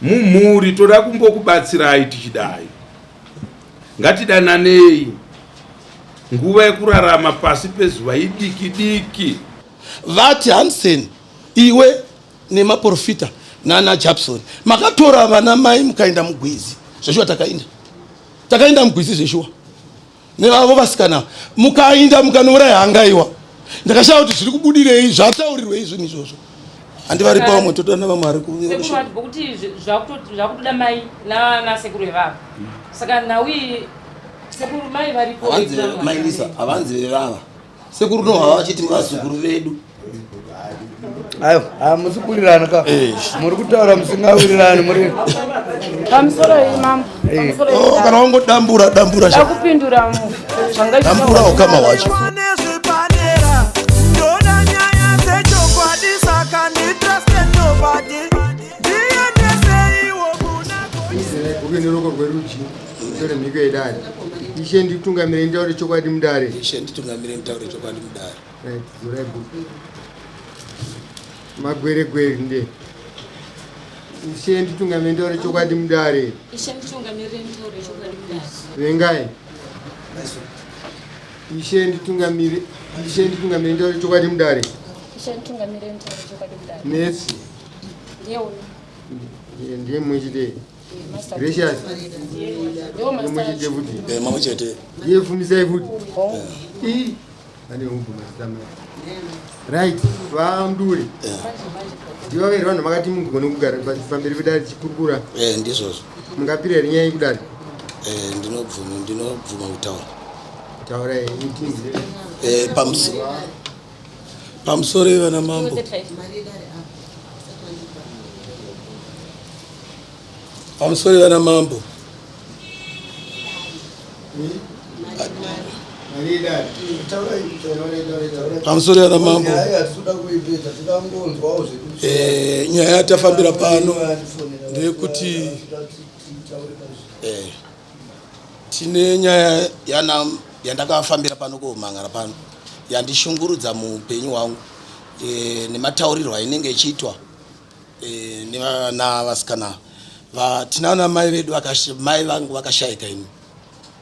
Mumhuri toda kumbokubatsirai tichidai. Ngatidananei. Nguva yekurarama pasi pezuva idiki diki. Vati Hansen iwe nemaporofita nana Japson makatora vana mai mukaenda mugwizi zveshuwa takaenda takaenda mugwizi zveshuwa nevavo vasikana mukainda mukanouraya hangaiwa ndakashaya kuti zviri kubudirei zvataurirwei zvinhu izvozvo handi varipo vamwe totana vamwe vari kuti zvakutoda mai nasekuru vevava saka nhau iyi sekuru mai varipo mai Lisa havanzi vevava sekuru no hava vachiti vazukuru vedu aiwa hamusi kuwirirana ka eh. muri kutaura musingawirirani muri pamusoro iyi mambo eh. oh, kana wangodambura dambura kupindura dambura ukama hwacho Ruoko rwerudyi rutore mhiko yedare. Ishe nditungamirei nditaure chokwadi mudare. Ishe nditungamirei nditaure chokwadi mudare. Right, dzorai bhuku. Magweregwere nde. Ishe nditungamirei nditaure chokwadi mudare. Ishe nditungamirei nditaure chokwadi mudare. Vengai. Ishe nditungamire Ishe nditungamirei nditaure chokwadi mudare. Ishe nditungamirei nditaure chokwadi mudare. Nesi. Ndiye uno. Ndiye mumwe chete. Gracious. Mumwe chete futi. Eh, mumwe chete. Ndiye fumisai futi. Ii. Ane ubvuma zita mai. Right, vaMduri. Ndivo here vanhu makati mugone kugara pamberi pedare tichikurukura? Eh, ndizvozvo. Mungapira here nyaya yekudare? Eh, ndinobvuma, ndinobvuma kutaura. Taurai, mutinzwe. Eh, pamusoro. Pamusoro vana mambo. Pamusoro vana mambo. Pamusoro vana mambo. Eh, nyaya yatafambira pano ndeyekuti eh, tine nyaya yana yandakafambira pano kumhangara pano yandishungurudza muupenyu hwangu e, nemataurirwo ainenge ichiitwa e, nevana vasikana tinana mai vedu mai vangu vakashaika ini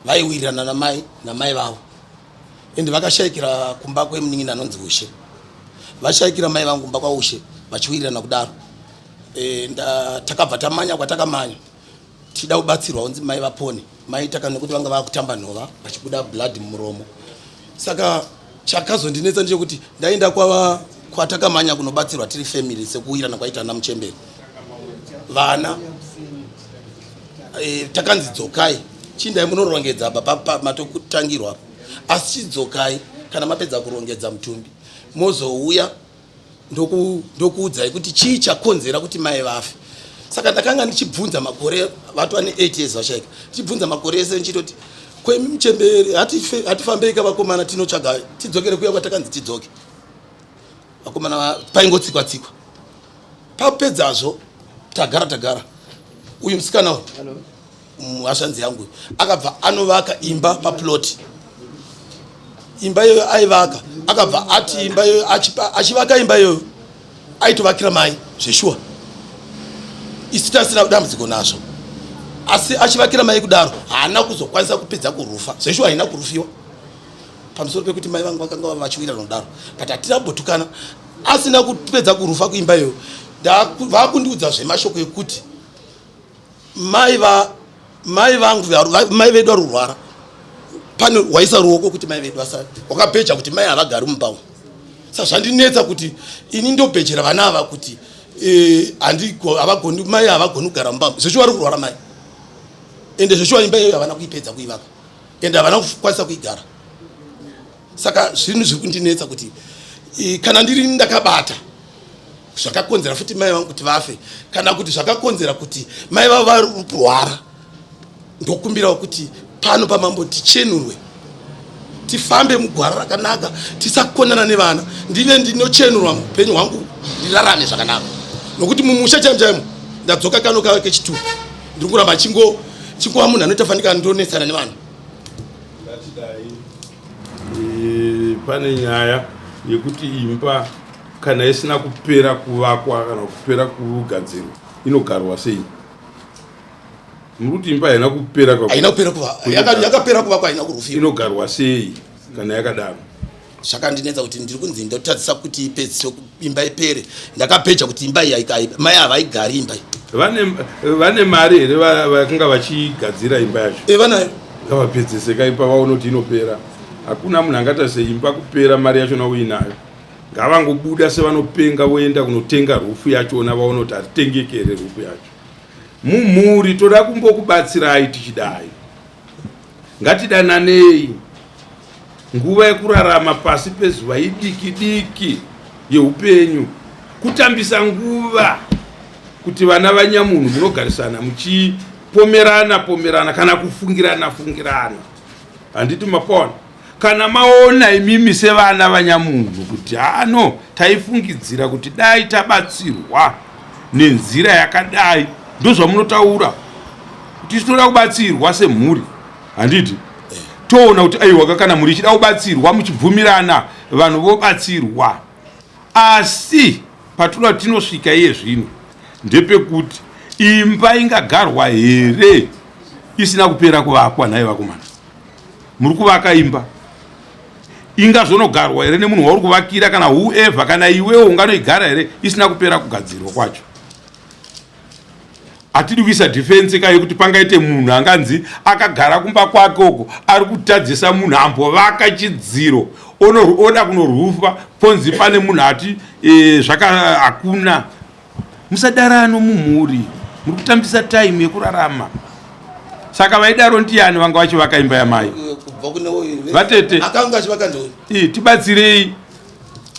vaiwirirana namai namai vavo ende vakashaikira kumba kwemunin'ina anonzi ushe vashaikira mai vangu kumba kwaushe vachiwirirana kudaro e, takabva tamanya kwatakamanya tichida kubatsirwa kunzi mai vapone mai taka nekuti vanga vakutamba nhova vachibuda blood mumuromo saka chakazondinetsa ndechekuti ndaenda kwava kwatakamanya kunobatsirwa tiri family sekuwirana kwaita ana muchembere vana e, takanzi dzokai chindai munorongedza apa matokutangirwa apa asi chidzokai kana mapedza kurongedza mutumbi mozouya ndokuudzai kuti chii chakonzera kuti mai vafe saka ndakanga ndichibvunza makore vatwa ne8 years vashaika ndichibvunza makore ese ndichitoti kwemi muchembere hatifambei ka vakomana tinotsvaga tidzokere kuya kwatakanzi tidzoke vakomana paingotsikwa tsikwa papedzazvo tagara tagara uyu musikana uyu Hashanzi yangu akabva anovaka imba paplot imba iyoyo aivaka akabva ati imba iyoyo achivaka imba iyoyo aitovakira mai zveshuwa isu tasina dambudziko nazvo asi achivakira mai kudaro haana kuzokwanisa kupedza kurufa zveshuwa haina kurufiwa pamusoro pekuti mai vangu vakanga vachiwira nodaro but hatina kumbotukana asina kupedza kurufa kuimba iyoyo vakundiudza zvemashoko ekuti Mai va mai vangu mai vedu vari kurwara pane waisa ruoko kuti mai vedu vasa wakabheja kuti mai havagari mumba umu sa zvandinetsa kuti ini ndobhejera vana ava kuti eh, havagoni mai havagoni kugara mumba zveshuwa vari kurwara mai ende zveshuwa imba iyoyo havana kuipedza kuivaka ende havana kukwanisa kuigara saka zvinhu zviri kundinetsa kuti kana ndiri ndakabata zvakakonzera futi mai vangu kuti vafe kana kuti zvakakonzera kuti mai vavo vari kurwara ndokumbirawo kuti pano pamambo tichenurwe tifambe mugwara rakanaka tisakonana nevana ndive ndinochenurwa muupenyu hwangu ndirarame zvakanaka nokuti mumusha chaimo chaimo ndadzoka kano kave kechitupa ndiri kuramba chingova munhu anoita fanika ndonetsana nevanhu Ngatidai e, pane nyaya yekuti imba kana isina kupera kuvakwa kana kupera kugadzirwa inogarwa sei? Muri kuti imba haina kupera kwa Haina kupera kuva yakapera kuvakwa, haina kurufiwa. Inogarwa sei kana yakadaro? Zvakandinetsa kuti ndiri kunzi ndotadzisa kuti ipedziswe, imba ipere. Ndakapedza kuti imba iyi mai havaigari imba iyi. Vane mari here vakanga vachigadzira imba yacho? E, vanayo. Ngavapedzese imba, vaone kuti inopera. Hakuna munhu angaita seimba kupera mari yachona uinayo. Ngavangobuda sevanopenga, voenda kunotenga roof yachona, vaone kuti haritengeki here roof yacho. Mumhuri toda kumbokubatsirai tichidai. Ngatidananei. Nguva yekurarama pasi pezuva idiki diki yeupenyu. Kutambisa nguva kuti vana vanyamunhu munogarisana muchipomerana pomerana kana kufungirana fungirana. Handiti mapona? Kana maona imimi sevana vanyamunhu kuti hano taifungidzira kuti dai tabatsirwa nenzira yakadai, ndozvamunotaura kuti tinoda kubatsirwa semhuri, handiti? Toona kuti aiwaka, kana mhuri ichida kubatsirwa muchibvumirana, vanhu vobatsirwa. Asi patinoda tinosvika iye zvino ndepekuti imba ingagarwa here isina kupera kuvakwa? Nhai vakomana, muri kuvaka imba, ingazonogarwa here nemunhu wauri kuvakira kana whoever, kana iwewo unganoigara here isina kupera kugadzirwa kwacho? Hatidi kuisa defense ka yekuti pangaite munhu anganzi akagara kumba kwake uko ari kutadzisa munhu ambovaka chidziro, oda kunorufa, ponzi pane munhu ati zvaka. Hakuna, musadarano mumhuri, muri kutambisa time yekurarama. Saka vaidaro ndiani vanga vachivaka imba yamai? Kubva kune uyu Vatete. Akanga achivaka ndouyu. Tibatsirei,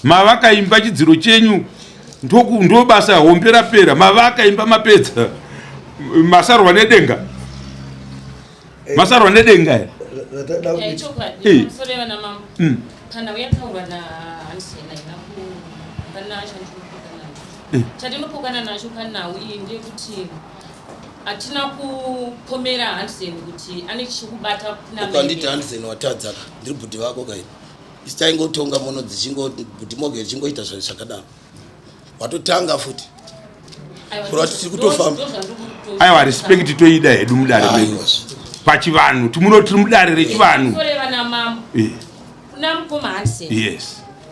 mavaka imba, chidziro chenyu ndo basa hombe rapera. Mavaka imba, mapedza, masarwa nedenga, masarwa nedenga here? Zvatada kuti Chokwadi. Pamusoro yevana mambo, kana uyataurwa nahansena ina kupana chandinopokana nacho, chandinopokana nacho panhau iyi ndeyekuti hatina kupomera Hansen kuti ane chekubata kuna Ukanditi mai. Hansen, watadza ka. Ndiri bhudhi vako kaini. Isi taingotonga muno dzichingo bhudhi Morgan chingoita zvakadaro, watotanga futi. Aiwa, Kureva kuti tiri kutofamba. ndo zvandiri Aiwa, respect toida hedu mudare medu. Aiwa. Pachivanhu timuno, tiri mudare rechivanhu. Pamusoro yevana mambo, kuna mukoma Hansen,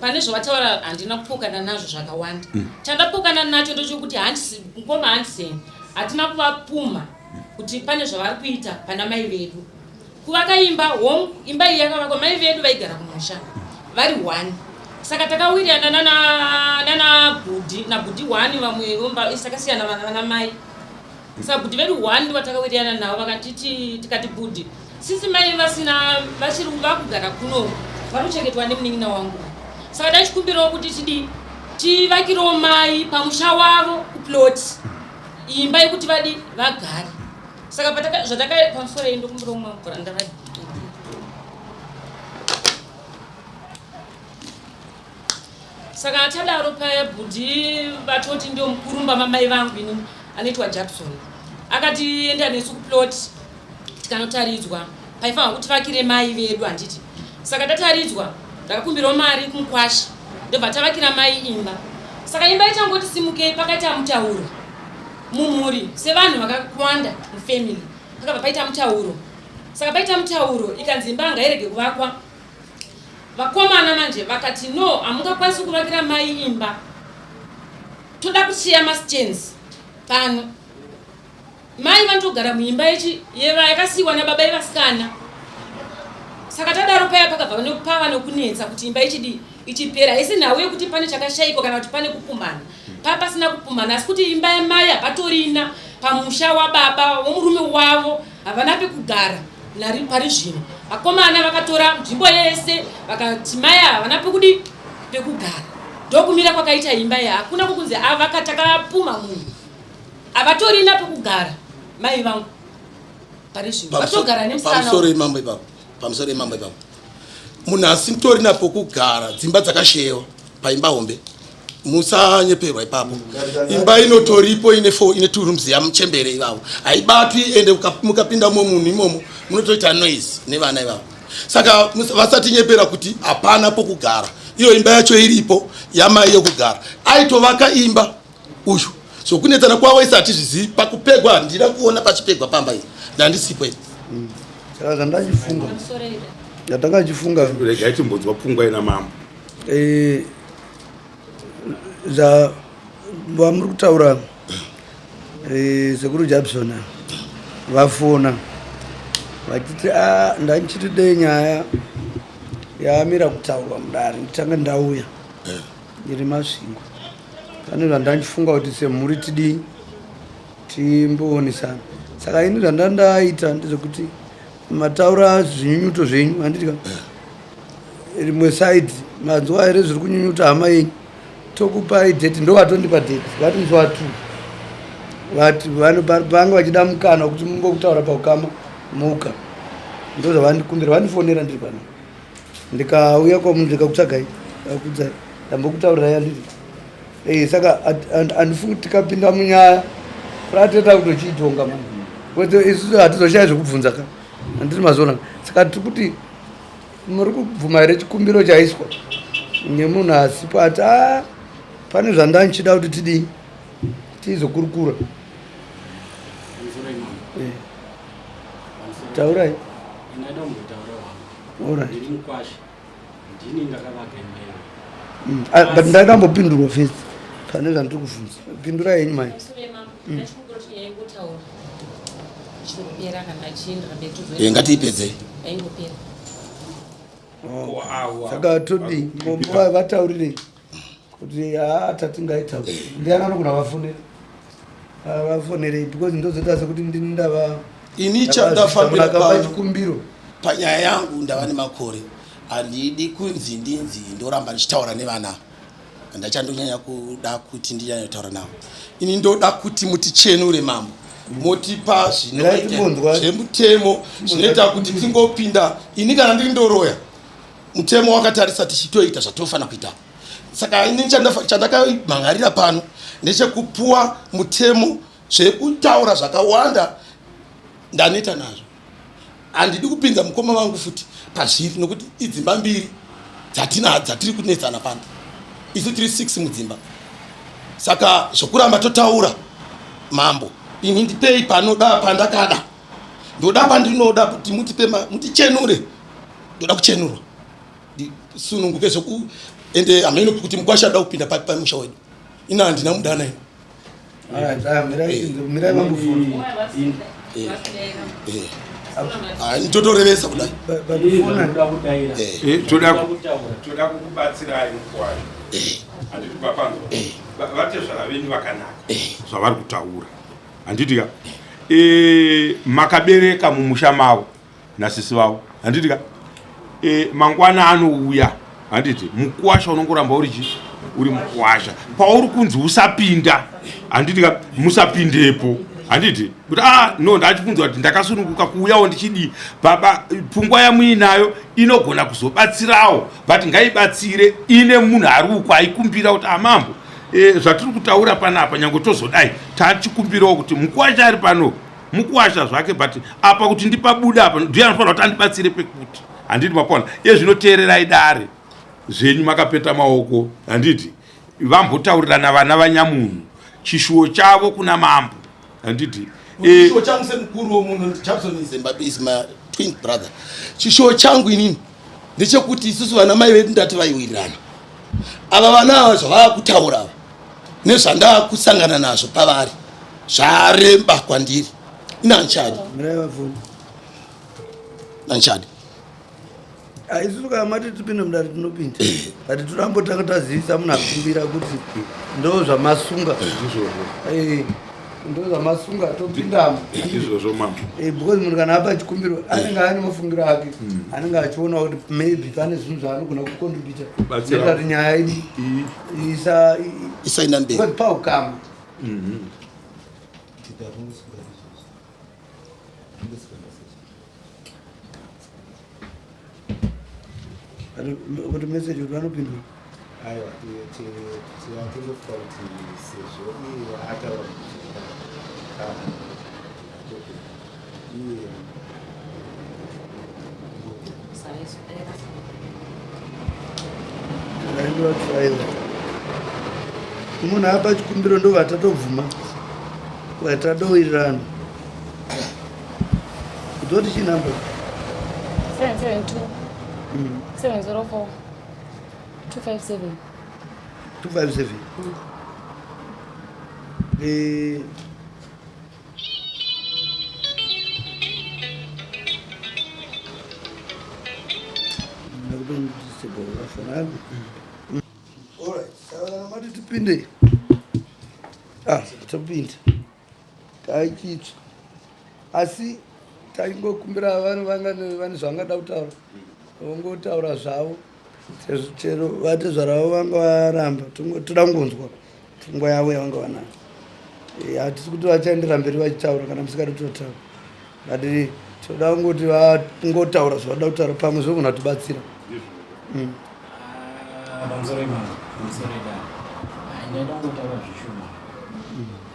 pane zvavataura handina kupokana nazvo zvakawanda. Chandapokana nacho ndechekuti mukoma Hansen hatina kuvapumha kuti pane zvavari kuita pana mai vedu kuvaka imba. Hongu, imba iyi yakavakwa, mai vedu vaigara kumusha vari one, saka takawirirana nana bhudhi nabhudhi one, vamwe vomba takasiyana vana vana mai. Saka bhudhi vedu one ndo vatakawirirana navo, vakatiti, tikati bhudhi, sisi mai vasina vachiri vakugara kuno, vari kuchengetwa nemunin'ina wangu, saka daichikumbirawo kuti tidii, tivakirewo mai pamusha wavo kuplot imba yekuti vadi vagare. Saka zvataka pamusoro iyi, ndokumbirawo mvura ndava. Saka tadaro paya, bhudhi vatoti ndio mukurumba mamai vangu inini anoitwa Jackson akati enda nesu kuplot, tikanotaridzwa paifanirwa kuti vakire mai vedu, handiti? Saka tataridzwa, ndakakumbirawo mari kumukwasha, ndobva tavakira mai imba. Saka imba ichangoti simukei, pakaita mutauro mumhuri sevanhu vakawanda mufamily, pakabva paita mutauro. Saka paita mutauro, ikanzi imba ngairege kuvakwa. Vakomana manje vakati no, hamungakwanisi kuvakira mai imba, toda kusiya mastands pano, mai vanotogara muimba yechi yeva yakasiyiwa nababa yevasikana. Saka tadaro paya, pakabva pava nokunetsa kuti imba ichidii, ichipera. Haisi nhau yekuti pane chakashayikwa kana kuti pane kupumhana, paa pasina kupumhana, asi kuti imba yamai hapatorina pamusha wababa womurume wavo, havana pekugara nari pari zvino. Vakomana vakatora nzvimbo yese, vakati mai havana pekudi pekugara. Ndokumira kwakaita imba iyi. Hakuna kukunzi avaka takapuma munhu, havatorina pekugara mai vangu pari zvino, vatogara nemusikana. Pamusoro imambo ipapo, pamusoro imambo ipapo, munhu asitorina pokugara, dzimba dzakashewa paimba hombe, musanyeperwa ipapo. Imba inotoripo, ine four, ine two rooms yamuchembere ivavo, haibatwi. Ende mukapinda mo munhu imomo munotoita noise nevana ivavo. Saka vasatinyepera kuti hapana pokugara. Iyo imba yacho iripo yamai yokugara. Aitovaka imba uyu. Zvokunetsana kwavo isi hatizvizivi. Pakupegwa handina kuona pachipegwa pamba iyi, ndandisipo ini. Saka zvandachifunga, ndatanga chifunga, Regai timbonzwa pfungwa ina mambo. Zva vamuri kutaura, sekuru Jabson vafona vachiti a ndanchiti dei nyaya yamira kutaurwa mudare, nditange ndauya iri Masvingo. Pane zvandanchifunga kuti semhuri tidii, timboonesana. Saka ini zvandandaita ndezvekuti mataura zvinyunyuto zvenyu, handiti ka? Rimwe side manzwa here zviri kunyunyuta hama yenyu? Tokupai date. Ndo vatondipa date, vati musi wa2 vati vanga vachida mukana wekuti mumbokutaura paukama muka. Ndo zvavandikumbira, vandifonera ndiri pano, ndikauya kwamunhu, ndikakutsvagai, akudzai, ndambokutaurirai, handiti? Saka handifungi tikapinda munyaya rateta kutochiitonga mani, kwete isusu hatizoshayi zvekubvunza ka, handiti? Mazoona, saka tiri kuti muri kubvuma here chikumbiro chaiswa nemunhu asipo, ati a pane zvandanchida kuti tidii, tizokurukura? Taurai. Alright. Ndiri mukwasha, ndini ndakavaka imba iyoyo. Ah, but ndakambopindurwa first pane zvandiri kubvunza. Pindurai henyu mai. Chingopera kana chienderera mberi. Ngatiipedzei. Aingopera. Saka todii? Vataurirei kuti haa tatingaitaura, ndiani anogona vafonera? Vafonerei, because ndozoita sekuti ndini ndava Ini chandafambira akapa pano chikumbiro. Panyaya yangu, ndava nemakore, handidi kunzi ndinzi ndoramba ndichitaura nevana. Ndachandonyanya kuda kuti ndinyanye kutaura navo. Ini ndoda kuti mutichenure, mambo, motipa Mirai timbonzwa. zvemutemo zvinoita kuti tingopinda. Ini kana ndiri ndoroya, mutemo wakatarisa, tichitoita zvatinofanira kuita. Saka ini chandakamhangarira pano ndechekupuwa mutemo. Zvekutaura zvakawanda ndaneta nazvo. Handidi kupinza mukoma vangu futi pazviri, nokuti idzimba mbiri dzatina dzatiri kunetsana pano. Isu tiri 6 mudzimba, saka zvokuramba totaura, mambo, ini ndipei panoda pandakada, ndoda pandinoda kuti mutipe mutichenure. Ndoda kuchenurwa, ndisununguke zvoku ende hameno kuti mukwasha ada kupinda pamusha wedu. Ina handina mudana ini. Alright, ah, mirai vambofona. Ndotorevesa kudai. Vatofona. Ndoda kudaira. Toda Ndoda kutaura. Toda kukubatsirai mukwasha, handiti? Papanzwa vatezvara venyu vakanaka zvavari kutaura, handiti ka? Makabereka mumusha mavo nasisi vavo, handiti ka? Mangwana anouya, handiti? Mukwasha unongoramba uri chi uri mukwasha. Pauri kunzi usapinda, handiti ka, musapindepo, handiti? Kuti ah no, ndachifunzwa kuti ndakasununguka kuuyawo ndichidii. Baba, pfungwa yamuinayo inogona kuzobatsirawo, but ngaibatsire ine munhu ari uko aikumbira kuti amambo, zvatiri kutaura panapa, nyange tozodai tachikumbirawo kuti mukwasha ari pano mukuwasha zvake, but apa kuti ndipabuda apa, ndiye anofanira kuti andibatsire pekuti, handiti? Mapona iye zvinoteererai dare zvenyu makapeta maoko, handiti? Vambotaurirana vana vanyamunhu chishuwo chavo kuna mambo, handiti? Chishuwo changu semukuru womunhu, Jackson is my twin brother. Chishuwo changu inini ndechekuti isusu vana mai vedu ndati vaiwirirana. Ava vana ava zvavava kutaura ava nezvandaa kusangana nazvo pavari zvaremba kwandiri. Ina handichadi. Mirai vafona. Handichadi. Ah, isusu kana mati tipinde mudare tinopinda, but torambotanga tazivisa munhu akumbira kuti ndo zvamasunga. Izvozvo. Ndo zvamasunga, topindamo. Izvozvo, mambo. Because munhu kana apa chikumbiro anenge ane mafungiro ake, anenge achiona kuti maybe pane zvinhu zvaanogona kucontributa. Kubatsira. Kuti nyaya isa Isaina mberi. Because paukama. Kuti message kuti vanopindura. Aiwa, tingofunga kuti sezvo iye ataura kuti iye Ngaindovatraila. Munhu apa chikumbiro ndobva tatobvuma vatadowirirana. Dzoti chii number? 772 704 257. 257. Eh, Mati tipinde. Ah, topinda. Taichitsva. Asi taingokumbira vanhu vanga vane zvavangada kutaura. Vongotaura zvavo. Chero vatezvara vavo vanga varamba. Toda kungonzwa pfungwa yavo yavanga vanayo. Eh, hatisi kuti vachaendera mberi vachitaura kana musikadi kutotaura. But toda kungoti vangotaura zvavada kutaura pamwe zvinogona kutibatsira. Ah, pamusoro imambo, pamusoro idare. Ah, ndaida kungotaura zvishoma.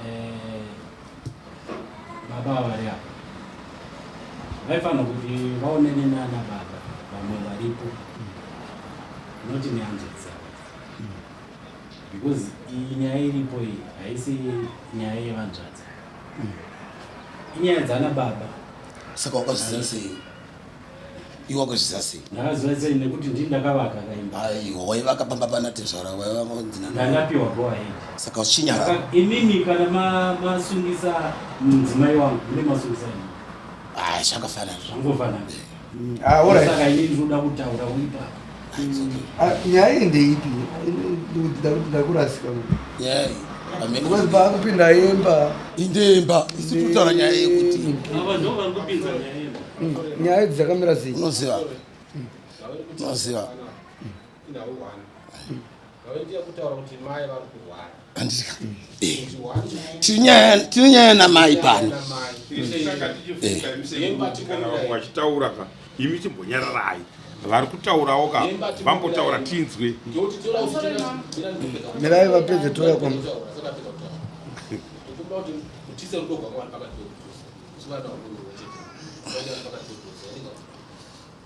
Eh, baba ava vari apa vaifanira kuti vaonene nana baba vamwe varipo noti nehanzvadzi dzavo because iyi nyaya iripo iyi haisi nyaya yevanzvadzi, inyaya dzana baba. Saka wakazviziva sei? Iwe wakazviziva sei? Ndakaziva sei nekuti ndini ndakavaka kaimba. Aiwa, waivaka pamba pana tezvara waiva Ndandapiwa go ahead. Saka uchinyarara. Saka imimi kana masungisa mudzimai wangu mune masungisa ini. Ah, zvakafanana. Zvangofanana. Ah, all right. Saka inini ndinoda kutaura ipapo. Ah, nyaya iyi ndeipi? Ndakurasika. Nyaya iyi pamene Because paakupinda imba. Indemba, isu tiri kutaura nyaya yekuti Ava ndo vari kupinza nyaya yemba. Nyaya idzi dzakamira sei? Unoziva, unoziva. Handika. Eh. Tiri nyaya namai pano. Saka tichifunga imi kana vamwe vachitaura ka, imi chimbonyararai. Vari kutaurawo ka, vambotaura tinzwe. Mirai vapedze touya kwamuri.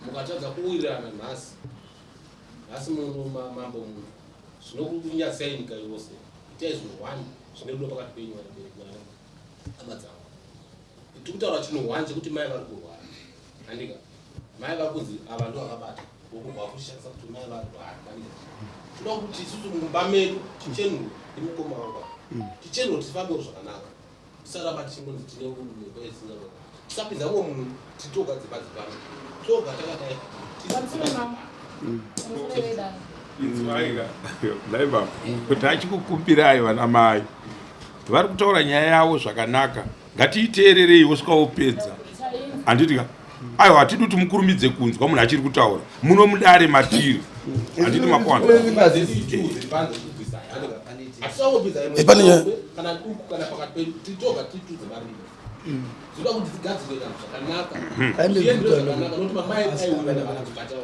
Mukatadza kuwirirana nhasi, nhasi muno mambo muno zvinokunyasai nyika yose. Itai zvinhu one zvine rudo pakati penyu vabereki vana hama dzangu. Tiri kutaura chinhu one chekuti mai vari kurwara, andika mai vari kunzi ava ndo vakabata vokubva vakushandisa kuti mai varwara, andika toda kuti isusu mumba medu tichenurwe nemukoma wangu, tichenurwe, tifambewo zvakanaka, tisaramba tichingonzi tine mhepo isina, tisapinza mumwe munhu, titoga dzimba dzepano toga takadai. Pamusoro imambo. Pamusoro idare. Inzwai dai baba kuti achikukumbirai vana mai vari kutaura nyaya yavo zvakanaka, ngatiiteererei vosvika vopedza, handiti ka? Aiwa, hatidi kuti mukurumidze kunzwa munhu achiri kutaura muno mudare matiri, handiti makwana? Eh, pane nyaya. Kana duku kana pakati pedu titoga tituze varimo, zvinoda kuti dzigadzirwe zvakanaka, Aende zviendere kutaura. zvakanaka, nokuti mamai aiwirana kana kubata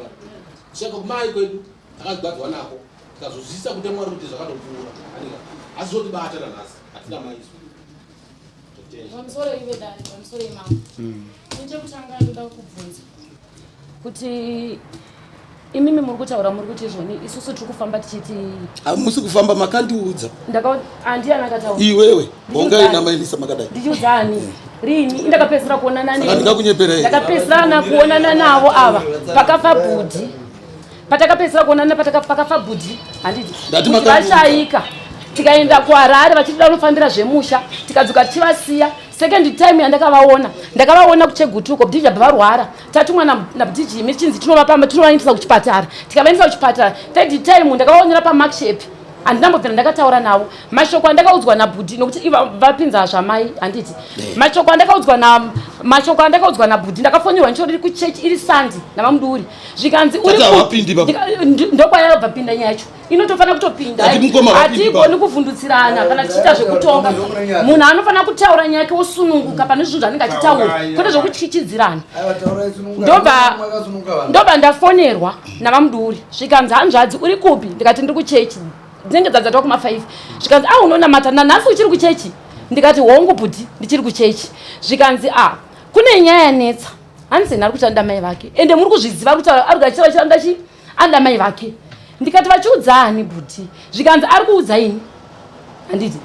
saka kumai kwedu takagadzwa nako, tikazozvisa kute Mwari kuti zvakatopfuura, andika asi zvotibata nanhasi hatina maiso. Pamusoro ive dare, pamusoro imambo. Nechekutanga ndoda kubvunza kuti imimi muri kutaura, muri kuti izvoni isusu tiri kufamba tichiti Hamusi kufamba, makandiudza. Handiyani akataura? Iwewe hongai namailisa makadai. Ndichiudza ani? Rini indakapedzisira kuonana Saka ndingakunyepera here? Ndakapedzisirana kuonana navo ava pakafa bhudhi, patakapedzisira kuonana pakafa bhudhi, handiti? Ndati Kuti makandiudza. vashayika, tikaenda kuHarare vachitida kunofambira zvemusha, tikadzoka tichivasiya. Second time yandakavaona, ndakavaona kuChegutu uko, bhudhi jabva varwara, tatumwa nabhudhi chinzi tinovapamba, tinovaendesa kuchipatara, tikavaendesa kuchipatara. Third time ndakavaonera pamarkshape, handinambobvira ndakataura navo. Mashoko andakaudzwa nabhudhi, nokuti iva vapinza zvamai, handiti? Mashoko andakaudzwa nabhudhi, ndakafonерwa ndichori kuchechi iri Sunday navamuduri, zvikanzi uri Tati havapindi baba. Ndokwayabva pinda nyaya yacho, inotofanira kutopinda. Ati mukoma havapindi Hatigoni kuvhundutsirana kana tichiita zvekutonga. Munhu anofanira kutaura nyaya yake wosununguka pane zvinhu zvaanenge achitaura, kwete zvokutyichidzirana. Aiwa, taurai sununguka. Makasununguka vanhu. Ndobva ndafonerwa navamuduri, zvikanzi, "Hanzvadzi, uri kupi?" Ndikati, "Ndiri kuchechi, dzinenge dzadzatwa kuma5." Zvikanzi, "A, unonamata nanhasi? Uchiri kuchechi?" Ndikati, "Hongu bhudhi, ndichiri kuchechi." Zvikanzi, "A, kune nyaya yanetsa, Hansen ari kuti anoda mai vake, ende muri kuzviziva, ari kutaura, ari kugachira vachiranda chi anoda mai vake." Ndikati, "Vachiudza ani bhudhi?" Zvikanzi, "Ari kuudza ini." Handiti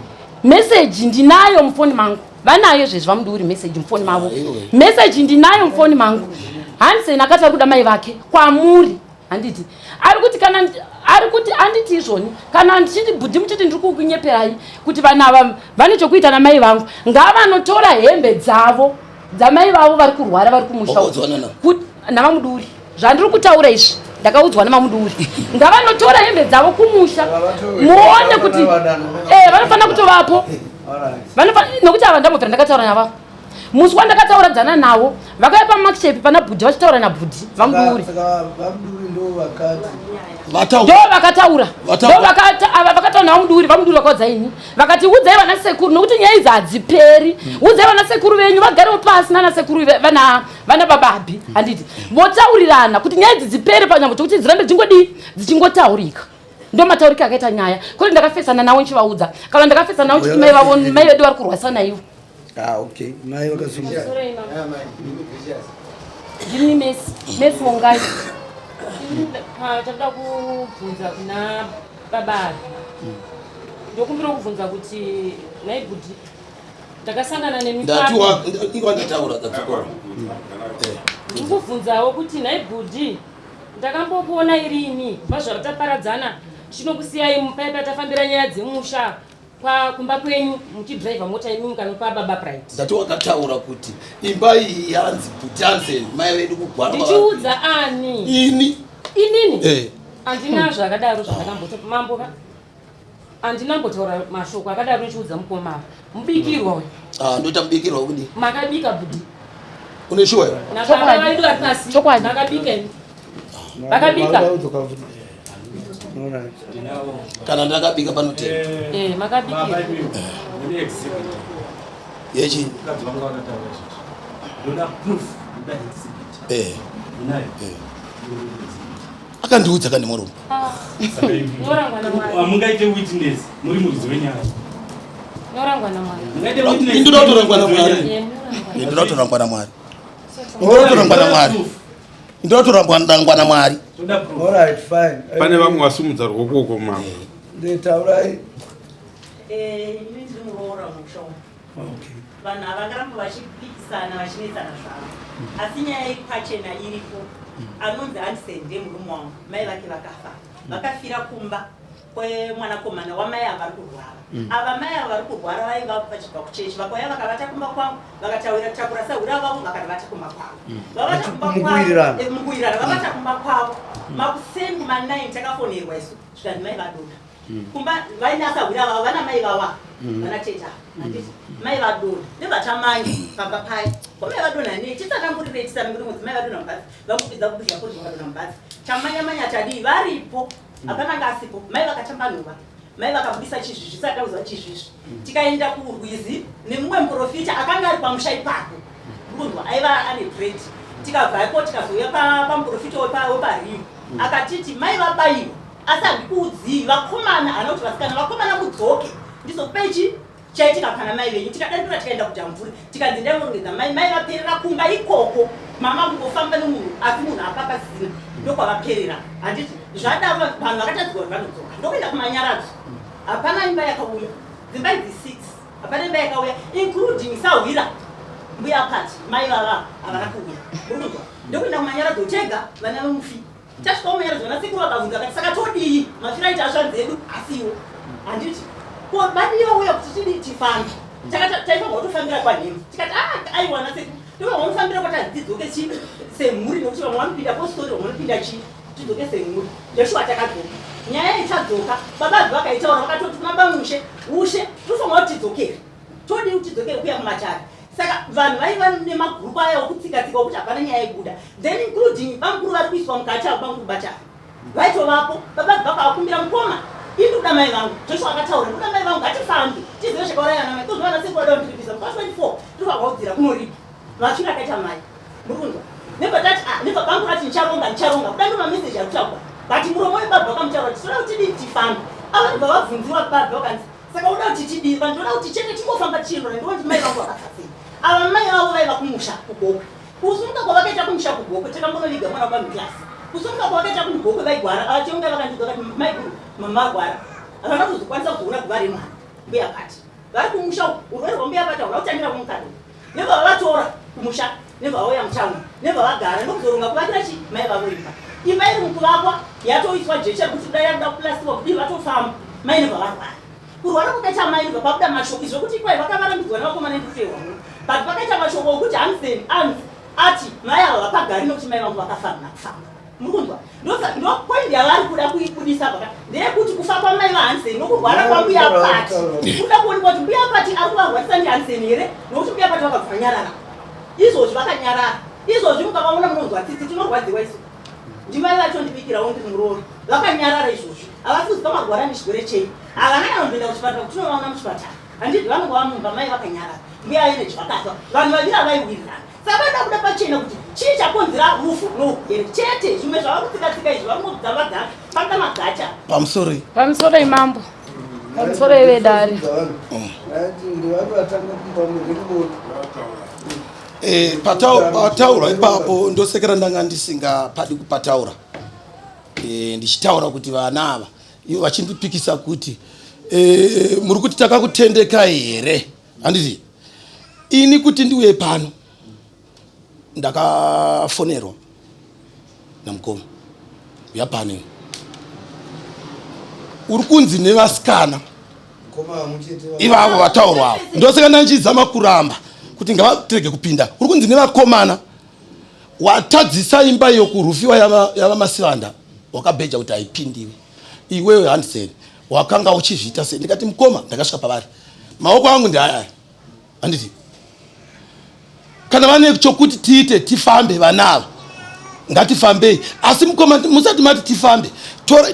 meseji ndinayo mufoni mangu, vanayo zvezvi vamuduri meseji mufoni mavo, meseji ndinayo mufoni mangu. Hansen akati ari kuda mai vake kwamuri, handiti ari kuti kana ari kuti anditi izvoni kana ndichiti bhudhi muchiti ndiri kukunyeperai kuti vanhu ava vane chokuita namai vangu, ngavanotora hembe dzavo dzamai vavo vari kurwara vari kumusha navamuduri. Zvandiri kutaura izvi ndakaudzwa namamuduri, ngavanotora hembe dzavo kumusha muone kuti vanofanira kutovapo, nokuti ava ndambobvira ndakataura navo musi wandakatauradzana navo, vakauya pamakishepi pana bhudhi vachitaura nabhudhi vamuduri. Ndo vakataura ava vakataura navamuduri, vamuduri vakaudza ini, vakati udzai vana sekuru nokuti nyaya idzi hadziperi, udzai vana sekuru venyu vagarewo pasi nana sekuru vana bababi, handiti votaurirana kuti nyaya idzi dzipere panyambo chokuti dzirambe dzingodii dzichingotaurika. Ndo matauriko akaita nyaya kuti ndakafesana navo nchivaudza kana ndakafesana navo chiti mai vavo mai vedu vari kurwasana ivo. Ah, okay. Mai vakasunga. Ndini Mesi, Mesi Wongai. Tinoda kubvunza kuna baba Abi. Ndokumbira kubvunza kuti nhai bhudhi, ndakasangana nemi Ndati ingwa ndataura kadzokoro. Ndiri kubvunzawo kuti nhai bhudhi, ndakambokuona irini kubva zvataparadzana tichinokusiyai paipa tafambira nyaya dzemusha kumba kwenyu muchidhiraivha mota imi mukanopa baba Bright? Ndati wakataura kuti imba iyi yanzi Butanzen mai vedu kugwara. Ndichiudza ani? Ini. Inini? Eh. Handina zvakadaro zvandakambota mambo ka. Handina mbotaura mashoko akadaro nichiudza mukoma mubikirwa uyu. Ah, ndoita mubikirwa kudii? Makabika bhudhi. Une shuwa iwe? Nababa vedu vari pasi. Chokwadi. Makabika imi. Vakabika. Kana ndakabika panotenda. Eh, makabikira. Mune exhibit. Yechi. Mukadzi wangu akataura izvozvo. Ndoda proof, ndoda exhibit. Eh. Munayo? Eh. Akandiudza kani murume. Norangwa naMwari. Hamungaite witness muri muridzi wenyaya. Norangwa naMwari. Mungaite witness. Ndoda kutorangwa naMwari. Eh, munorangwa. Ndoda kutorangwa naMwari. Ndoda kutorangwa naMwari. Ndoda kutorangwa naMwari. Toda proof. All right, fine. Pane vamwe vasumudza ruoko uko mama. Ndetaurai. Ini ndiri muroora musha umu. Okay. Vanhu ava vakaramba vachipikisana vachinetsana zvavo, asi nyaya iri pachena iripo. Anonzi Anderson ndiye murume wangu, mai vake vakafa, vakafira kumba kwemwanakomana wamai ava vari kurwara. Ava mai ava vari kurwara vaiva vachibva kuchechi, vakauya vakavata kumba kwangu, vakatawira takura sahwira vavo, vakavata kumba kwavo, vavata kumba kwavo. Mukuwirirana. Mukuwirirana vavata kumba kwavo. Makuseni kuma9 takafonerwa isu, zvikanzi mai vadonha kumba vaine asahwira vavo, vana mai vava, vana teta, handiti mai vadonha. Nevatamanya pamba paya ko mai vadonha nei? Titsanangurirei, titsanangurire mudzi mai vadonha mubhazi, vangopedza kupedza kuri vakadonha mubhazi. Tamanya manya, tadii? Varipo, hapana anga asipo. Mai vakatamba nhova, mai vakabudisa chizvizvi, saka kuziva chizvizvi. Tikaenda kurwizi nemumwe muprofita akanga ari pamusha ipapo, ndikunzwa aiva ane dread. Tikabvapo tikazouya pamuprofita wepario, akatiti mai vabayiwa, asi handikuudzii vakomana, hana kuti vasikana, vakomana mudzoke ndizokupei chi chaitika pana mai venyu. Tikadarikira tikaenda kujamvuri, tikanzi ndaingorongedza mai, mai vaperera kumba ikoko. Mama kungofamba nemunhu, asi munhu apa pasina, ndokwavaperera, handiti? Zvadaro vanhu vakatadzirwa kuti vanodzoka, ndokuenda kumanyaradzo. Hapana imba yakauya, dzimba idzi six, hapana imba yakauya, including sahwira mbuya pati mai vava havana kuuya, urikunzwa? Ndokuenda kumanyaradzo tega vana vemufi. Tasvika kumanyaradzo, vana sekuru vakabvunza vakati, saka todii? Mafiro aita asvanzi edu asiwo, handiti? Ko vadii vauya kuti tidii? Tifambe. Taifanirwa kutofambira kwanhema. Tikati, ah, aiwa na sekuru, tofanirwa kufambira kwati tidzoke chi semhuri, nokuti vamwe vanopinda postori, vamwe vanopinda chi, tidzoke semhuri. Joshua takadzoka, nyaya ichadzoka. Baba vakaitaura, vakatoti kuna bamushe ushe, tofanirwa kuti tidzokere, todii kuti tidzokere kuya mumatare? Saka vanhu vaiva nemagurupu aya okutsika-tsika okuti hapana nyaya yekubuda, then including bamukuru vari kuiswa mukati avo, bamukuru batari vaitovapo. Baba vakavakumbira, mukoma, ini ndikuda mai vangu. Joshua akataura, ndikuda mai vangu, ngatifambe tizive zvakauraya ana mai. Kozova nasekuru vada kundiripisa musi wa 24, tinofanirwa kunoripa mafiro akaita mai, muri kunzwa? Nebva tati, ah, nebva bamukuru ati ndicharonga, ndicharonga kuda, ndo mameseji ari kutaurwa, but muromo webaba vakamutaura kuti toda kuti tidii? Tifambe. Ava ndibva vabvunziwa baba vakanzi, saka uda kuti tidii? Vanhu toda kuti chete tingofamba tichiendora ndikuti mai vangu vakafa sei. Ava mai vavo vaiva kumusha kuGokwe. Kusumuka kwavakaita kumusha kuGokwe, takambonoviga mwana wapamiclass. Kusumuka kwavakaita kuGokwe vaigwara. Avachionga vakandiudza vakati, mai guru, mama agwara, havana kuzokwanisa kuzoona guva remwana. Mbuya Pati vari kumusha uku. Urwere hwambuya Pati hauna kutangira kumukadzi. Nebva vavatora kumusha nebva vauya mutown nebva vagara ndokuzoronga kuvakira chi mai vavo imba. Imba iri mukuvakwa yatoiswa jecha rekuti kudai yakuda kuplastikwa kudii vatofamba mai nebva varwara. Kurwara kwakaita amai ndobva pabuda mashoko izvo kuti kwai vakavarambidzwa nevakomana ndikufehwa muno but pakaita mashoko okuti hansen anzi ati mai ava vapagari nokuti mai vangu vakafa havana kufamba muri kunzwa ndopoint yavari kuda kuibudisa paka ndeyekuti kufa kwamai vahansen nokurwara kwambuya pati kuda kuonekwa kuti mbuya pati ari kuvarwarisa ndihansen here nokuti mbuya pati vakabva vanyarara izvozvi vakanyarara izvozvi mukavaona munonzwa tsitsi tinorwadziwa isu Ndimai vatondibikirawo ndiri muroora vakanyarara izvozvi havasi kuziva magwara nechirwere chei havana kana kumboenda kuchipatara kuti tinovaona muchipatara handiti vanongova mumba mai vakanyarara mbuya aine zvakafa vanhu vaviri havaiwirirana saka vanoda kuda pachena kuti chii chakonzera rufu nourwere chete zvimwe zvava kutsika-tsika izvi vangodzavadza panoda magacha pamusoroi pamusoroi mambo pamusoroi vedare Eh, pataurwa ipapo ndosekera ndanga ndisingapadi kupataura eh, ndichitaura kuti vana ava ivo vachindipikisa kuti eh, muri kuti takakutendekai here handiti ini kuti ndiuye pano ndakafonerwa namukoma uya pano uri kunzi nevasikana ivavo vataurwa avo ndosaka ndandichizama kuramba kuti ngavatirege kupinda uri kunzi nevakomana watadzisa imba iyo kurufiwa yava masivanda wakabheja kuti haipindiwi iwewe handiseni wakanga uchizviita sei ndikati mukoma ndakasvika pavari maoko angu ndiayaya handiti kana vane chokuti tiite tifambe vana ava ngatifambei asi mukoma musati mati tifambe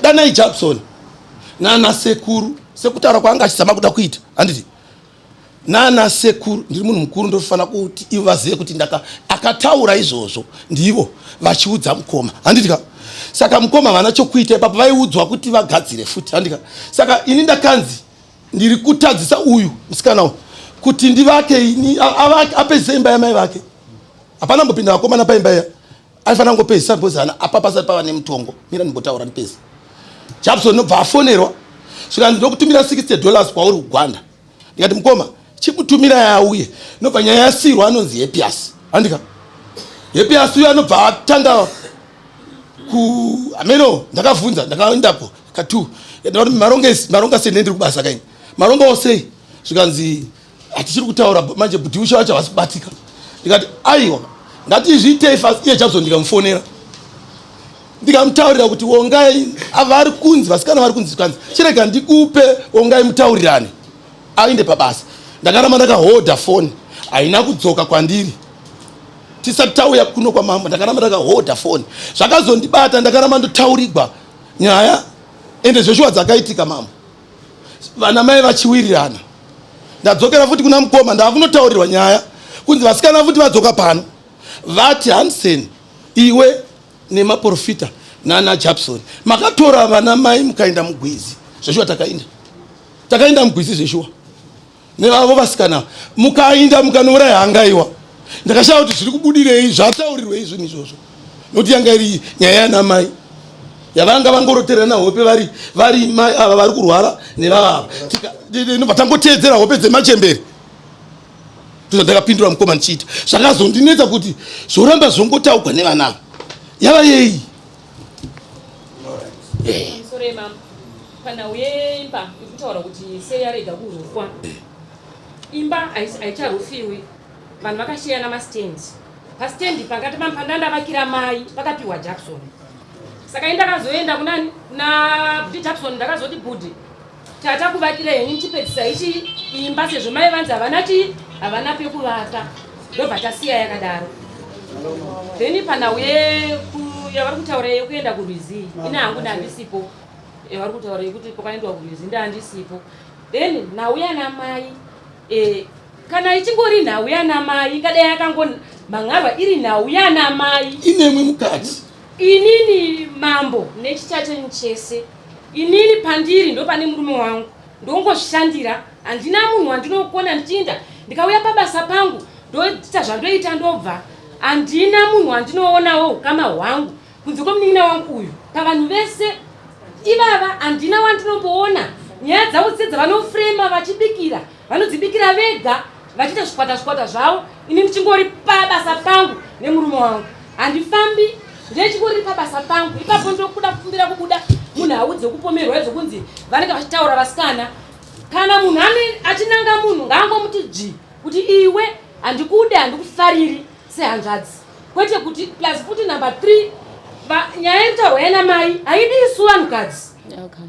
danai jabson nana sekuru sekutaura kwaanga achizama kuda kuita handiti nana sekuru ndiri munhu mukuru ndofanira kuti ivo vazive kuti ndaka akataura izvozvo ndivo vachiudza mukoma handiti ka saka mukoma vana chokuita ipapo vaiudzwa kuti vagadzire futi handika saka ini ndakanzi ndiri kutadzisa uyu musikana uyu kuti ndivake ini apedzise imba yamai vake hapana mbopinda vakomana paimba iya aifanira kungopedzisa because hana apa pasati pava nemutongo mira ndimbotaura ndipedze jabson nobva afonerwa zvikanzi ndokutumira 60 dollars kwauri kugwanda ndikati mukoma chikutumira yauye nobva nyaya yasirwa anonzi hepias andika hepias uyo anobva atanga ku ameno ndakavhunza ndakaendapo katu maronga sei ndendiri kubasa kaini marongawo sei zvikanzi hatichiri kutaura manje bhuti ushe wacho havasi kubatika ndikati aiwa ngatizviitei fast iye jackson ndikamufonera ndikamutaurira kuti wongai vari kunzi vasikana vari kunzi kanzi chirega ndikupe wongai mutaurirane ainde pabasa ndakaramba ndakahodha foni haina kudzoka kwandiri tisati tauya kuno kwamambo ndakaramba ndakahodha foni zvakazondibata ndakaramba ndotaurigwa nyaya ende zveshuwa dzakaitika mambo vana mai vachiwirirana ndadzokera futi kuna mukoma ndava nyaya kunzi vasikana futi vadzoka pano vati hansen iwe nemaprofita nana japson makatora vana mai mukaenda mugwizi zveshuwa takaenda takaenda mugwizi zveshuwa nevavo vasikana mukainda mukanouraya hangaiwa ndakashaya kuti zviri kubudirei zvataurirwei zvinhu izvozvo nokuti yanga iri nyaya yana mai yavanga vangoroterana hope vari vari mai ava vari kurwara nevava ava tangoteedzera hope dzemachembere ndozvandakapindura mukoma ndichiita zvakazondinetsa kuti zvoramba zvongotaugwa nevana ava yava yei panhau yeimba iri kutaura kuti sei yarega kurufwa imba haicharufiwi vanhu vakashiyana mastand pastand pakati pandandavakira mai pakapiwa jackson saka indakazoenda kunani kuna budi jackson ndakazoti budi tata kuvakira henyu chipedzisa ichi imba sezvo mai vanzi havana chi havana pekuvaka ndobva tasiya yakadaro then panhau yavari kutaura yekuenda kurwizi ine hangu ndandisipo yavari kutaura yekuti kwakaendwa kurwizi ndandisipo then nhau yana mai e, kana ichingori nhau yana mai ingadai yakangomhan'arwa iri nhau yana mai inemwe mukati inini mambo nechicha chenyu chese inini pandiri ndopane murume wangu ndongozvishandira handina munhu wandinokona ndichiinda ndikauya pabasa pangu ndoita zvandoita ndobva handina munhu wandinoonawo ukama hwangu kunze kwemunin'ina wangu uyu pavanhu vese ivava handina wandinomboona Nyaya dzavo dzese dzavanofrema vachibikira, vanodzibikira vega vachiita zvikwata zvikwata zvavo. Ini ndichingori pabasa pangu nemurume wangu, handifambi, ndechingori pabasa pangu ipapo. Ndokuda kukumbira kubuda munhau dzekupomerwa izvo kunzi vanenge vachitaura vasikana. Kana munhu ane achinanga munhu, ngaangomuti dzvi kuti iwe handikude, handikufariri sehanzvadzi, kwete kuti plus futi number 3. Nyaya iri kutaurwa yana mai haidi isu vanhukadzi,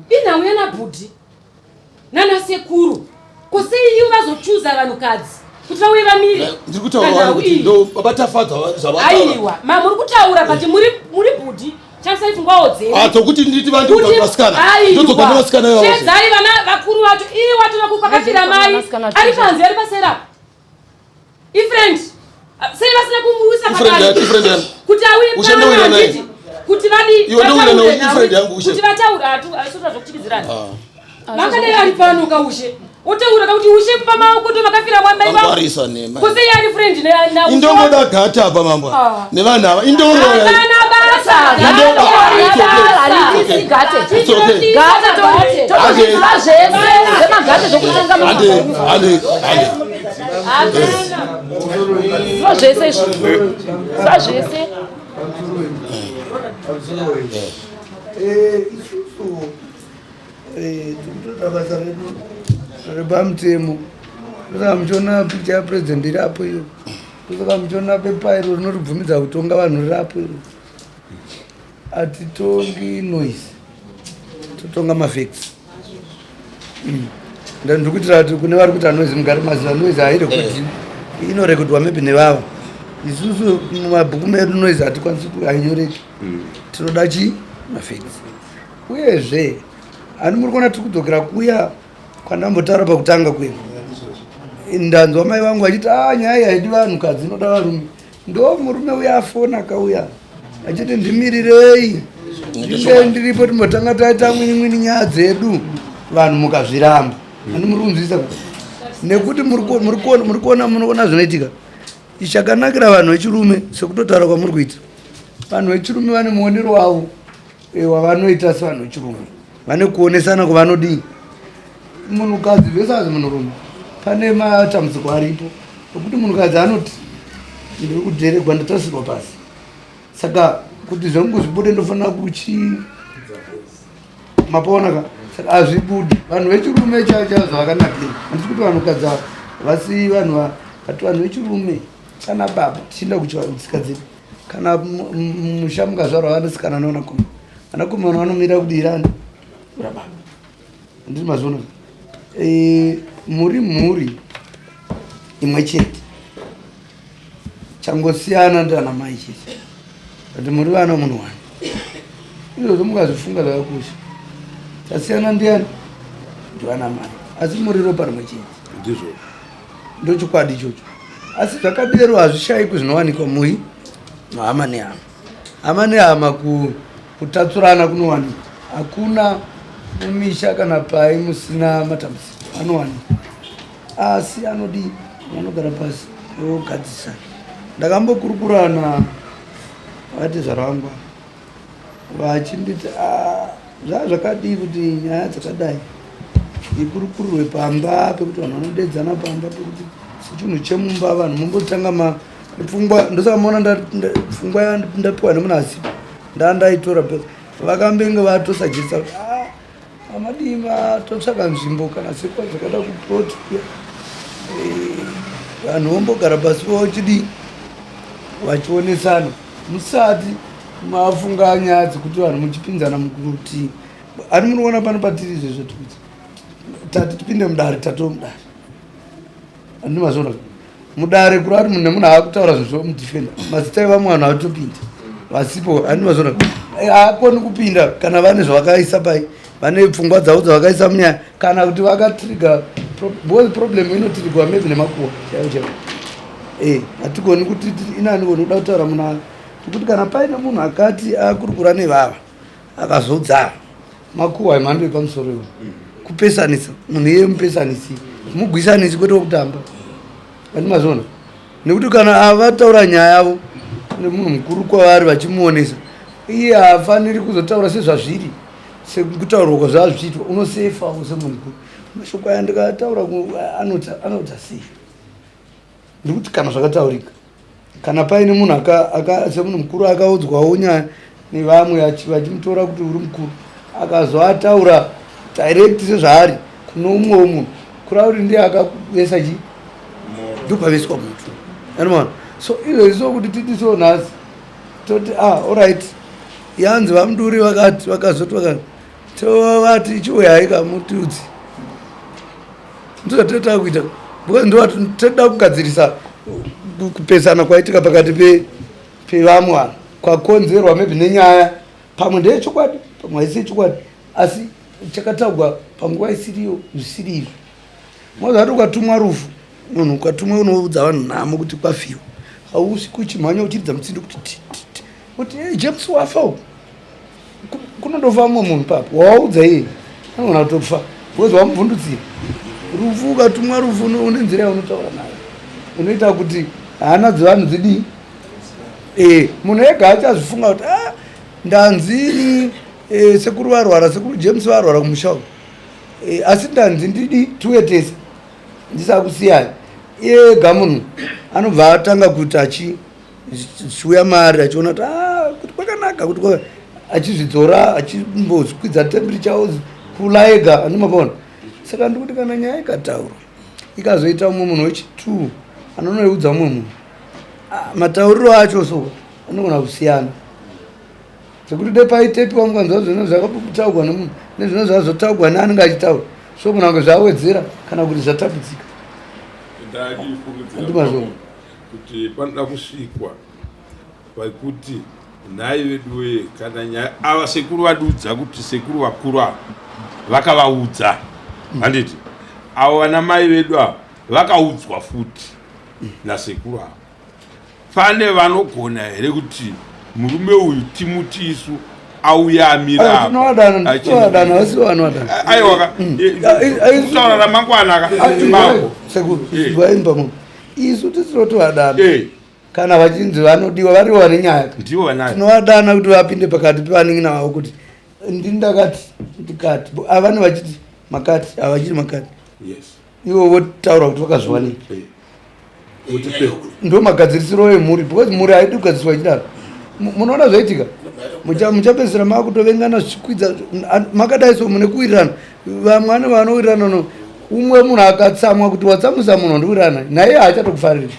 inhau yana bhudhi nana sekuru. Kosei ivo vazochuza vanhukadzi kuti vauye vamire? Ndiri kutaura wani panhau kuti iyi? ndo babatafadza zvavataura. Aiwa, ma muri kutaura, but muri bhudhi, shandisai pfungwawo dzenyu. Ah, tokuti nditi vantu vasikana, ndodzoka nevasikana ivavo. Shedzai vana vakuru vacho. Iye wacho vakuru kwakafira mai ari panze, ari paserapo, ifriend. Sei vasina kumuisa Ifriend yake, ifriend yani. Kuti auye Ushe ndowira pano, naye. handiti? Kuti vadi Iwe ndowira naye, vataure ifriend yangu, Ushe. Kuti vataure, asuta zvokuchikidzirana. Vangadai ari pano kaushe, otaura kakuti ushe pamaoko ndo makafira mwamai vangu. Vangwarisa nema. Kosei ari friend na ushe? Indongoda gata apa mambo Ah. nevanhu ava, indoroya. Hapana basa. Haritisi gate. It's okay. Gate totozviziva zvese zvemagate zvokutenga. Hande, hande, hande. Ziva zvese izvo, ziva zvese. Isusu tikutoita basa redu repamutemo. Ndosaka muchiona picha yapresident iri apo iyo. Ndosaka muchiona pepa iro rinoribvumidza kutonga vanhu riri apo iro. Hatitongi noise, totonga mafacts. Ndiri kuitira kuti kune vari kuita noise mugare maziva noise hairekodhi, inorekodwa maybe nevava. Isusu mumabhuku medu noise hatikwanisi, hainyoreki. Tinoda chi mafacts. Uyezve hani muri kuona tiri kudzokera kuya kwandambotaura pakutanga kuya. Ndanzwa mai vangu vachiti a nyaya iyi haidi vanhukadzi, inoda varume. Ndo murume uya afona akauya achiti ndimirirei, ndinge ndiripo, timbotanga taita mwini mwini nyaya dzedu. Vanhu mukazviramba, ani muri kunzwisa nekuti muri kuona, munoona zvinoitika. Chakanakira vanhu vechirume, sekutotaura kwamuri kuita, vanhu vechirume vane muonero wavo wavanoita sevanhu vechirume, vane kuonesana kwavanodii. Munhukadzi versus munhurume, pane matambudziko aripo ekuti munhukadzi anoti ndiri kudheregwa, ndatasirwa pasi, saka kuti zvangu zvibude ndofanira kuchi mapaona ka, saka hazvibudi. Vanhu vechirume chavo chavo zvavakanakira, handisi kuti vanhukadzi ava vasi vanhu, but vanhu vechirume kana baba, tichienda kutsika dzedu, kana musha mukazvarwa vanasikana nevanakomana, vanakomana vanomira kudirani rababa. Handiti mazviona? Muri mhuri imwe chete, changosiyana ndana mai chete, but muri vana munhu wani. Izvozvo mukazvifunga zvakakosha. Chasiyana ndiani? Ndivana mai, asi muri ropa rimwe chete. Ndizvo. Ndochokwadi ichocho. Asi zvakadero hazvishayikwi zvinowanikwa mui hama nehama, hama nehama, kutatsurana kunowanikwa. Hakuna mumisha kana pai musina matambudziko, anowanikwa, asi anodii? Vanogara pasi vogadzisana. Ndakambokurukurana vatezvara vangu vachinditi, "Ah, zvaa zvakadii kuti nyaya dzakadai ikurukurirwe pamba pekuti vanhu vanodedzana pamba pekuti sechinhu chemumba, vanhu mumbotanga ma pfungwa." Ndosaka maona pfungwa yandapiwa nemunhu asipo, ndandaitora vakambenge vatosajesa kuti, "Ah, amadii matotsvaka nzvimbo kana sekwa zvakada kuplot kuya, vanhu vombogara pasi vochidii, vachionesana, musati mafunga nyaya dzekuti vanhu muchipinzana mukuti." Ani munoona pano patiri izvezvo tikuti tati tipinde mudare, tatoo mudare. Andi mazviona mudare kuri ati munhu nemunhu aakutaura zvinhu zvomudefenda, mazita evamwe vanhu atopinda vasipo. Andi mazviona? Haakoni kupinda kana vane zvavakaisa pai, vane pfungwa dzavo dzavakaisa munyaya, kana kuti vakatriga, because problem inotrigwa maybe nemakuhwa chaivo chaivo. Hatigoni kuti inani goni kuda kutaura munhu, kuti kana paine munhu akati akurukura nevava akazodzara makuhwa emhando yepamusoro iwo kupesanisa munhu, iye mupesanisi, mugwisanisi, kwete wekutamba. Andi mazviona? Nekuti kana avataura nyaya yavo nemunhu mukuru kwavari vachimuonesa, iye haafaniri kuzotaura sezvazviri. Sekutaurwa kwazvaa zvichiitwa unosefawo semunhu mukuru. Mashoko aya ndikataura anoita sei? Ndikuti kana zvakataurika kana paine munhu semunhu mukuru akaudzwawo nyaya nevamwe vachimutora kuti uri mukuru akazoataura direct sezvaari kune umwewo munhu kureva kuti ndiye akavesa chii ndopaveswa moto anomaona so izvozvi so kuti titi so nhasi toti ah allright yanzi vamuduri vakati vakazoti vakati tovati chiuyai kamutiudzi ndozvatinotaa kuita because ndotoda kugadzirisa kupesana kwaitika pakati pevamwe vanhu kwakonzerwa maybe nenyaya pamwe ndeyechokwadi pamwe haisi yechokwadi asi chakataugwa panguva isiriyo zvisiri izvo Mozati ukatumwa rufu munhu ukatumwa unoudza vanhu nhamo kuti kwafiwa hausi kuchimhanya uchiridza mutsindo kuti ti ti ti kuti hey, James wafa uku kunondofa mumwe munhu papo wawaudza iye anogona kutofa because wamubvundutsira rufu ukatumwa rufu une nzira yaunotaura nayo unoita kuti hana dzevanhu dzidii e munhu ega achazvifunga kuti ah, ndanzini e, sekuru varwara sekuru James varwara kumusha uku Eh, asi ndanzi ndidi tiuye tese ndisakusiyai iye ega munhu anobva atanga kuti achiuya mari achiona kuti ah, kuti kwakanaka kuti achizvidzora achimbozvikwidza temperature kula ega andimapona saka ndikuti kana nyaya ikataurwa ikazoita umwe munhu wechitwo anonoiudza umwe munhu ah, matauriro acho so anogona kusiyana Zvekuti dai paitepiwa mukanzwa zvino zvakataugwa nemunhu nezvino zvazotaugwa neanenge achitaura so kuna kunge zvawedzera kana kuti zvatapudzika. Ndachifungidzira kuti panoda kusvikwa pekuti nhai veduwee kana nyaya ava sekuru vadudza kuti sekuru vakuru ava vakavaudza handiti avo vana mai vedu ava vakaudzwa futi nasekuru ava Pane vanogona here kuti murume uyu timuti isu auye amira aiwa kutaura ramangwana ka sekuru vaimba munhu isu tisinotovadana eh. kana vachinzi vanodiwa varivo vane nyaya tinovadana kuti vapinde pakati pevanin'ina vavo kuti ndini ndakati ndikati avane vachiti makati havachiti makati ivo votaura kuti vakazviwanei eh. ndo magadzirisiro emhuri because mhuri haidi kugadziriswa ichidaro munoona zvaitika muchapedzisira makutovengana zvichikwidza makadai so mune kuwirirana vamwe ane vanowirirana no umwe munhu akatsamwa kuti watsamwisa munhu wandiwirirana naye haachatokufariri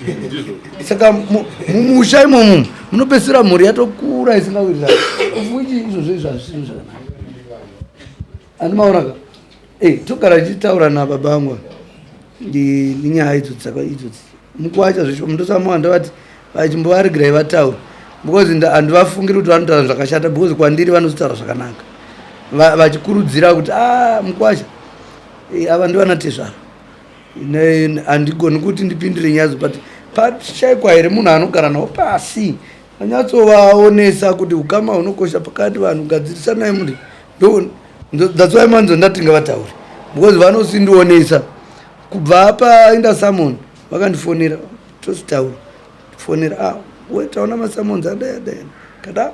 saka mumusha imomo munopedzisira mhuri yatokura isingawirirana futi izvozvo izvo hazvisiri zvakanaka andimaonaka Eh, togara tichitaura nababa vangu nenyaya idzo dzaka idzodzi mukuwacha zvisho mndosamuwa ndovati vachimbovaregerai vataura because handivafungiri kuti vanotaura zvakashata because kwandiri vanozotaura zvakanaka vachikurudzira kuti a ah, mukuwacha eh, ava ndivana tezvara handigoni kuti ndipindire nyaya dzo but pashaikwa here munhu anogara navo pasi anyatsovaonesa kuti ukama hunokosha pakati vanhu gadzirisanai muri That's why manzo ndati ngavataure because vanosindionesa kubva paenda summon vakandifonera tositaura fonera ah we taona masummons adai adai kada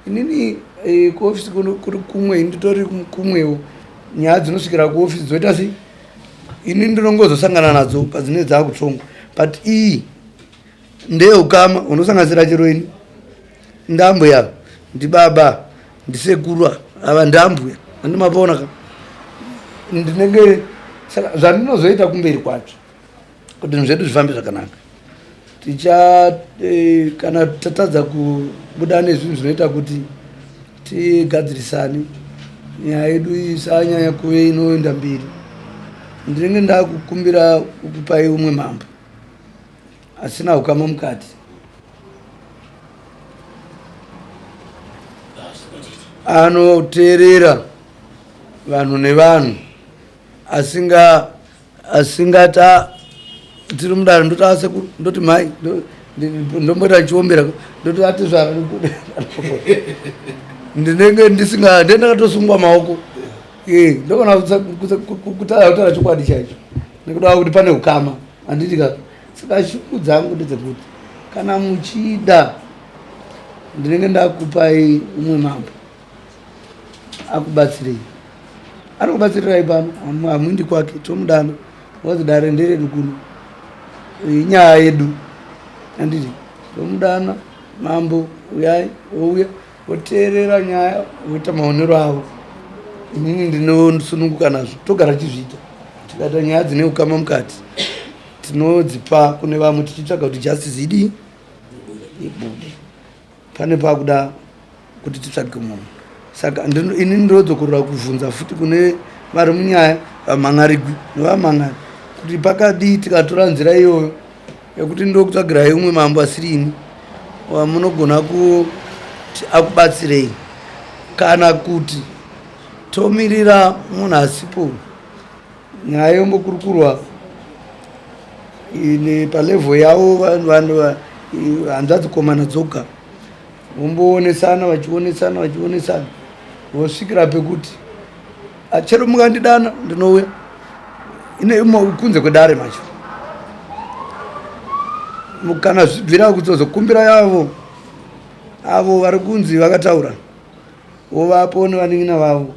inini eh, kuofisi kuri kumwe nditori kumwewo nyaya dzinosvikira kuofisi dzoita sei ini ndinongozosangana nadzo padzinenge dzakutongwa but iyi ndeyeukama unosanganisira chero ini ndambuya ndibaba ndisekuru ava ndambuya andimapona ka ndinenge saka zvandinozoita kumberi kwacho kuti zvinhu zvedu zvifambe zvakanaka ticha eh, kana tatadza kubuda nezvinhu zvinoita kuti tigadzirisane nyaya yedu isanyanya kuve inoenda mberi ndinenge ndakukumbira kukupai umwe mambo asina ukama mukati anoteerera vanhu nevanhu asinga asingata tiri mudare ndoti asekuru ndoti mai ndomboita ndichiombera ndoti atizvara ndinenge ndisinga ndiye ndakatosungwa maoko eh, ndogona kutaura chokwadi chaicho nekuda kuti pane ukama handiti ka saka shungu dzangu ndedzekuti kana muchida ndinenge ndakupai umwe mambo Akubatsirei. Anokubatsirirai pano, hamuindi kwake, tomudana. Wazi dare nderedu kuno. Inyaya yedu. Handiti tomudana mambo uyai ouya voteerera nyaya voita maonero avo. Inini ndinosununguka nazvo togara tichizviita. Tikaita nyaya dzine ukama mukati tinodzipa kune vamwe tichitsvaga kuti justice idii ibude. Pane pakuda kuti titsvage munhu saka ini ndodzokorora kuvhunza futi kune vari munyaya vamhan'arigwi nevamhan'ari kuti pakadii tikatora nzira iyoyo yekuti ndokutsvagirai umwe mambo asiri ini wamunogona kuti akubatsirei kana kuti tomirira munhu asipo nyaya yombokurukurwa palevel yavo vanhu hanzvadzi komana dzoga vomboonesana vachionesana vachionesana vosvikira pekuti chero mukandidana ndinouya ine kunze kwedare macho kana zvibvira kuzozokumbira yavo avo vari kunzi vakataura vovapo nevanin'ina vavo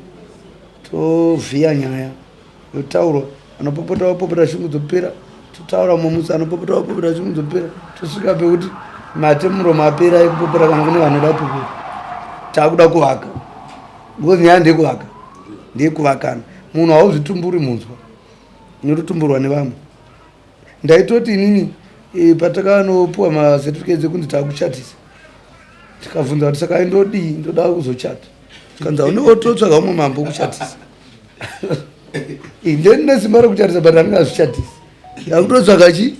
tovhiya nyaya yotaurwa anopopota wapopota shungu dzopera totaura mumwe musi anopopota wapopota shungu dzopera tosvika pekuti mate muromo apera ekupopota kana kune vanoda kupopota takuda kuvaka because nyaya ndeyekuvaka ndeyekuvakana munhu hauzvitumburi munzwa unototumburwa nevamwe ndaitoti inini e, patakanopuwa macertificates ekunzi takuchatisa tikabvunza kuti saka ndodii ndoda kuzochata kanzi auniototsvaga umwe mambo kuchatisa ndeni nesimba rekuchatisa but andingazvichatisi ndakutotsvaga chi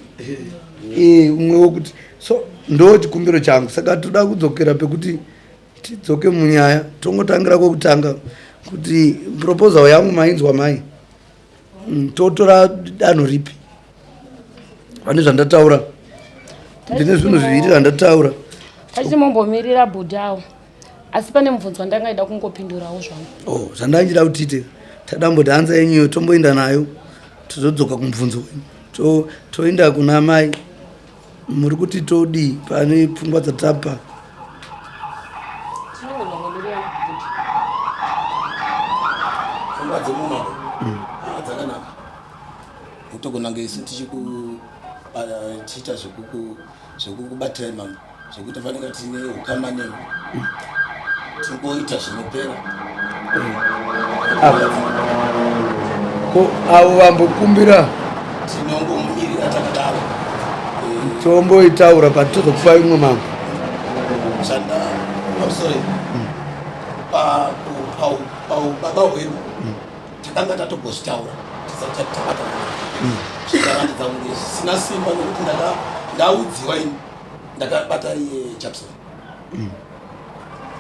umwe wokuti so ndo chikumbiro changu saka toda kudzokera pekuti tidzoke munyaya tongotangira kwekutanga kuti proposal yangu mainzwa mai mm, totora danho ripi pane zvandataura ndine zvinhu zviviri zvandataura tachimombomirira bhudhi awo asi pane mubvunzo wandangaida kungopindurawo zvangu oh zvandanchida kuti tiite tadamboti hanza yenyuyo tomboenda nayo tozodzoka kumubvunzo wenyu toenda kuna mai muri kuti todii pane pfungwa dzatapa pfungwa dzemumabo mm. ah, dzakanaka togona kunge isu tichiita zvekukubatirai mambo zvekuti fanira tine ukama nemi tingoita zvinopera ko avo vambokumbira tinongomirira takadaro tomboitaura but tozokupa imwe mambo zvanda sorry paubaba hwedu takanga tatogozvitaura tisati tabata zvikaratidza kunge zvisina simba nokuti ndaudziwa ini ndakabata iye Japson mm.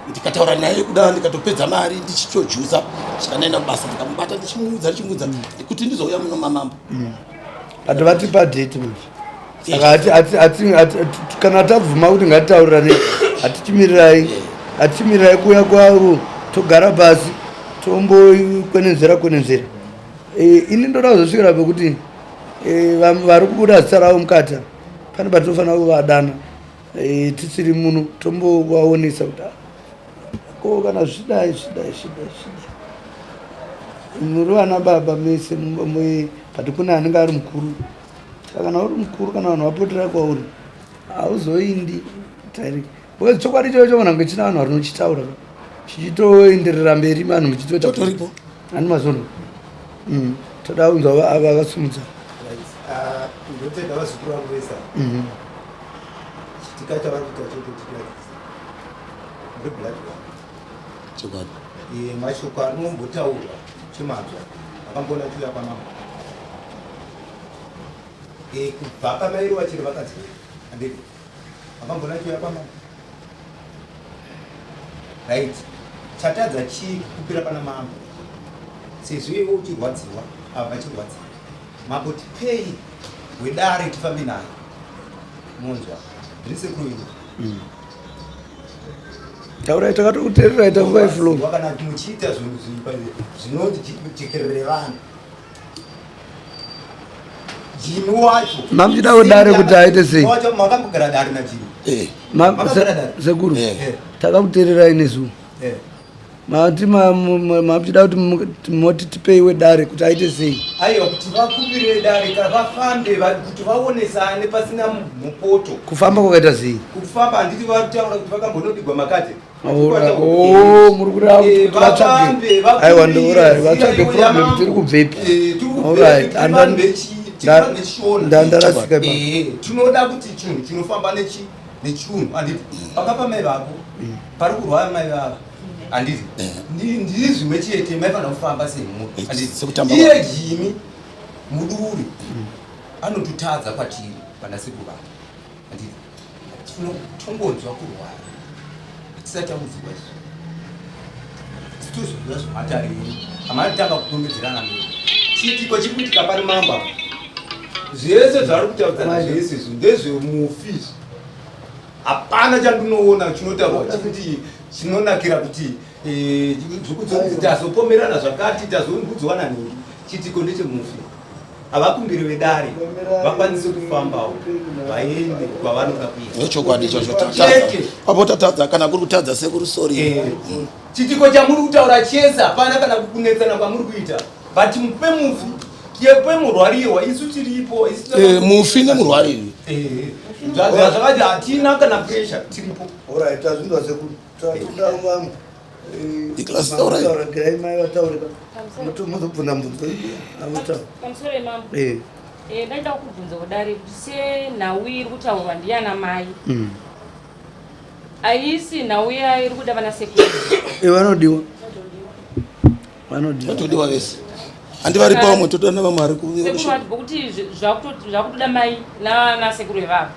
ndikataura naye kuda ndikatopedza mari ndichitojusa zvikandaenda kubasa ndikamubata ndichimuudza ndichimuudza mm. kuti ndizouya muno mamambo mm. but vatipa date manje saka kana tabvuma kuti ngatitaurirane hatichimirirai hatichimirirai kuuya kwavo togara pasi tombokwenenzera kwenenzera eh, ini ndoda kuzosvikira pekuti eh, vari kubuda zita ravo mukati pane patinofanira kuvadana eh, tisiri muno tombovaonesa kuti ah, ko kana zvidai zvidai zvidai zvidai muri vana baba mese but kune anenge ari mukuru saka kana uri mukuru kana vanhu vapotera kwauri hauzoindi direct because chokwadi chaicho chogona kunge china vanhu varinochitaura chichitoenderera mberi vanhu muchitoita ani mazono mm. toda kunzwa vakasimudza ah, ndotenda vazukuru vangu vese mhm. chitika chavari kuita chototiratidza muri blood one chokwadi mashoko anombotaurwa chimanzwa akamboona chiuya pamambo kubva pamairiwa chero vakadzi anditi akamboona chiuya pamambo right chatadza chii kukupira pana mambo sezvo iwe uchirwadziwa ava vachirwadziwa mambo tipei wedare tifambe naye munzwa ndiri sekuru ini mm. taurai takatokuteererai takupai flow kana muchiita zvinhu zvinojekerere vanhu Jimmy wacho mamuchida kudare kuti aite sei makambogara dare naJimmy eh. sekuru eh. takakuteererai nezuva eh. Mati mamuchida kuti moti tipeiwe dare kuti aite sei? Aiwa, kuti vakumbire dare ka vafambe kuti vaonesane pasina mupoto. Kufamba kwakaita sei? Kufamba handiti vataura kuti vakambonodigwa makate. Oh, muri kureva kuti eh, vatsvage. Aiwa, ndorai vatsvage problem tiri kubvepi. Eh, Alright, ndandarasika. Eh, tinoda kuti chinhu chinofamba nechi nechunhu handiti pakapa mai vako pari kurwara mai vava handiti ndiri zvimwe chete maifanira kufamba semhuri handiti iye jimi muduri anototadza kwatiri vanasekuru vake handiti tongonzwa kurwara hatisati taudzwa izvi titozoziva zvematare amatanga kupomedzerana mberi chiitiko chiri kuitika pari mamba zvese zvaari kutaudzana zvese izvi ndezvemufi izvi hapana chandinoona chinotaurwa chikuti chinonakira kuti eh, zvekuti tazopomerana zvakati tazongudzwana nhingi chiitiko ndechemufi havakumbiri vedare vakwanise kufambawo vaende kwavanoda kuenda ndochokwadi ichocho Chete. apo tatadza kana kuri kutadza sekuru sorry Eh, chiitiko chamuri kutaura chese hapana kana kunetsana kwamuri kuita but mupe mufi pemurwariwa isu tiripo isu Eh, mufi nemurwariri Eh, zvakati hatina kana pressure tiripo Alright, tazvinzwa sekuru. Tatoda vamwe. Nicholas, taura. Taura mai vataurika. Muzobvunza mubvunzo. Amutaura. Pamusoro yemambo. Eh. Eh, ndaida kukubvunza kudare kuti senhau iri kutaurwa ndiana mai haisi nhau iya iri kuda vana sekuru Eh, vanodiwa. Vanodiwa. vatodiwa vese handi vari pamwe toda nevamwe vari sekuru vatibva kuti zvakutoda mai nasekuru ivavo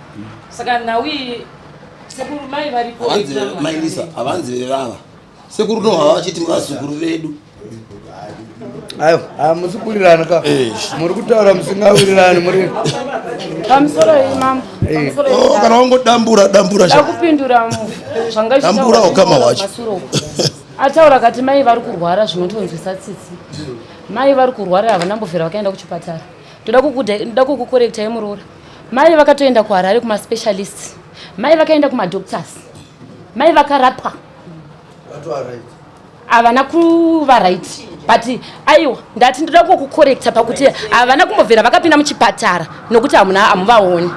saka nhau iyi sekuru mai varipo havanzi mailisa havanzi vevava sekuru nohava vachiti vazukuru vedu Aiwa, hamusi kuwirirana ka. Eh. Muri kutaura musingawirirani muri. Pamusoro yemambo. Eh. Pamusoro Oh, yedare. kana wangodambura dambura sha. Dakupindura zvanga Dambura ukama hwacho. Ataura kati mai vari kurwara zvinotonzwisa tsitsi. Mai vari kurwara havana mbovhera vakaenda kuchipatara. Ndoda kukuda ndoda kukukorektai muroora. Mai vakatoenda kuHarare kumaspecialists. Mai vakaenda kumadoctors. Mai vakarapwa. Havana kuva right but aiwa ndati ndoda kukukorekta pakuti havana kumbobvira vakapinda muchipatara nokuti hamuna hamuvaoni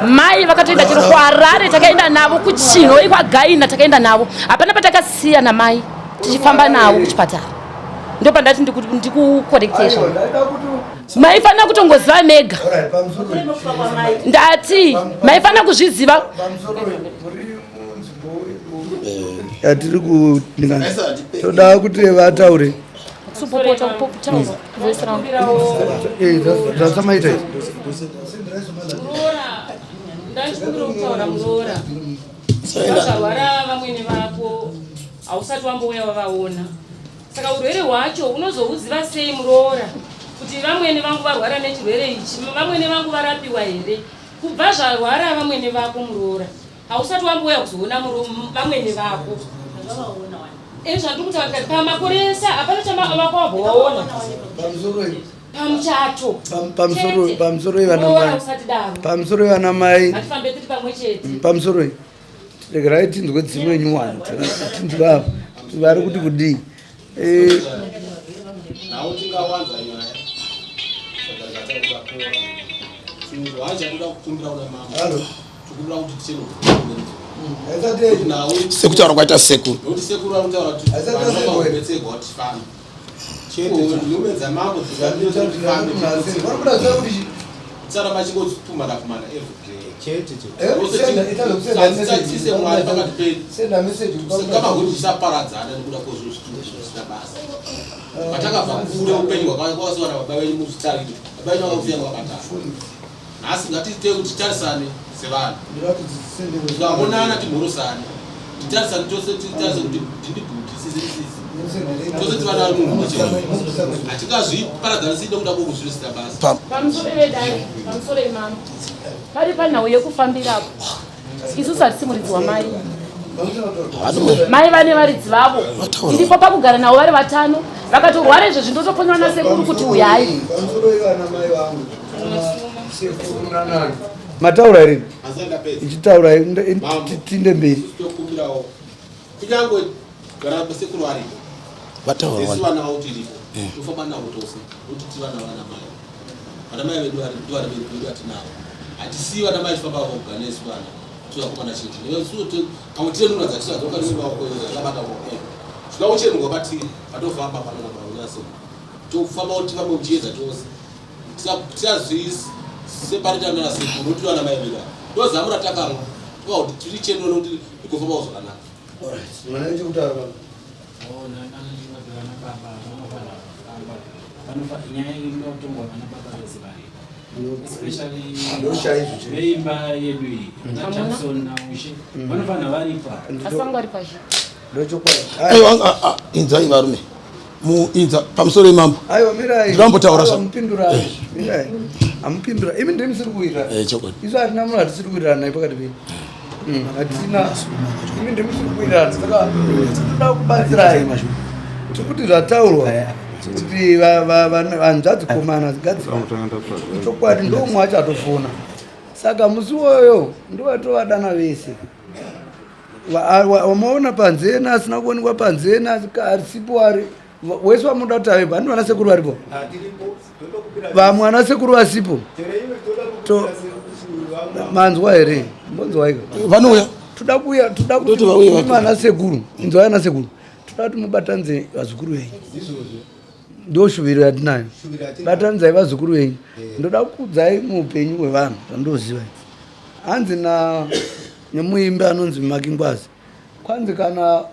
mai vakatoenda chero kuharare takaenda navo kuchino ikwagaina takaenda navo hapana patakasiya namai tichifamba navo kuchipatara ndopandati ndikukorektesha Aiwa, ndaida kuti maifanira kutongoziva mega Alright, pamusoro. ndati maifanira kuzviziva Pamusoro muri munzvimbo yatiri kuninga. Toda kuti vataure. Supopota, popota, voice rangu. Eh, zvasamaita izvi. Muroora, ndachikumbira kutaura muroora. Vazvarwara vamwene vako hausati wambouya wavaona. Saka urwere hwacho unozohuziva sei muroora kuti vamwene vangu varwara nechirwere ichi, vamwene vangu varapiwa here? Kubva zvarwara vamwene vako muroora, hausati wambouya kuzoona vamwene vako. Ini zvandiri kutaura ndikati pamakore ese hapana chamavako wabva waona Pamusoro pamuchato. pamusoro Chete. pamusoro ivana Muroora mai. usati daro. Pamusoro ivana mai. Ngatifambe tiri pamwe chete. Pamusoro iyi. Regerai tinzwe dzimwe nyuwani. Tinzwe ava. Vari kuti kudii? Eh, nhau tingawanza nyaya saka rikataura chinhu hachakuda kukumbira kuna mama tikumbira kuti ticheno sekutaura kwaita sekuru nokuti sekuru vari kutaura kuti Haisati vanhu yasekuru. vakabetserwa kuti tifambe nhume dzamambo dzikafambe tisaramba chingopumana pumana everyday Tisatise Mwari pakati pedu kama kuti tisaparadzana nekuda kwezvinhu zvisina basa patakabva kure upenyu hwakawasiwa nababa venyu muzvitariro baba venyu vakakusiya makabatana nhasi ngatiite kuti titarisane sevanhu tikaonana timhorosane titarisane tose titarise kuti ndindibhuti sisi ndisisi tose tivana vari munhu mumwe chete hatingazviparadzanisi nekuda kwokuzvinhu zvisina basa Pamusoro vedare, pamusoro yemambo. Pari panhau yekufambirapo. Isusu hatisi muridzi wamai. Mai vane varidzi vavo. Ndipo pakugara navo vari vatano. Vakatorwara izvezvi ndotofonera nasekuru kuti uyai. Pamusoro ivana mai vangu. Sekuru nanani. Mataura here? Asi ndapedza. Ichitaura tinde mberi. Tokumbirawo kunyange kana sekuru aripo Vataura Isu wani. vana vavo tiripo tofamba navo tose nokuti tiri vana vana mai. Vana mai vedu vari ndo vana vedu vedu vatinavo. Hatisii vana mai tifamba voga nesu vana tiri vakomana chete. Nesu pamwe tine nunha dzatinadzo mukati memaoko edu dzakabata maoko edu. Zvinoda kuchenurwa patiri patofamba pano nababa Tofamba kuti tifambe muchiedza tose. Tisaziseparate nana sekuru nokuti vana mai vedu ava. Ndozamu ratakamwa tova kuti tiri chenura nokuti tigofambawo zvakanaka. Alright. Mwana chekutaura baba. Oh, ndakandingoti vana baba vanofanira kufamba. Vanofa nyaya iyi inoda kutongwa vana baba vese varipo. Especially Ndochaizvo chaizvo. veimba yedu iyi. Vana Jackson naUshe vanofanira varipo. Asi vangu vari pashi. Ndochokwadi. Aiwa, ah, ah, inzwai varume. Mu inza pamusoro imambo. Aiwa mirai. Ndinambotaura Aiwa, mupindura. Mirai. Amupindura. Imi ndimi musiri kuwirirana. Eh, chokwadi. Isu hatina munhu atisiri kuwirirana naye pakati penyu. Hatina. Imi ndimi musiri kuwirirana. Saka tinoda kubatsirai. Tikuti zvataurwa kuti hanzvadzi komana gadzira. Chokwadi ndomwe wacho atofona. Saka musi woyo ndovatovadana vese. Wamaona panze asina kuonekwa panze asipo ari wese wamunoda kuti avepo handi vana sekuru varipo vamwe vana sekuru vasipo To- manzwa here mbonzwaiko Vanouya. toda kuuya toda kuti Toti vauye imi vapi. vana sekuru inzwai ana sekuru toda kuti mubatanidze vazukuru venyu ndo shuviro yatinayo batanidzai vazukuru venyu ndoda kukudzai muupenyu hwevanhu zvandoziva hanzi na nemuimbi anonzi Makingwazi kwanzi kana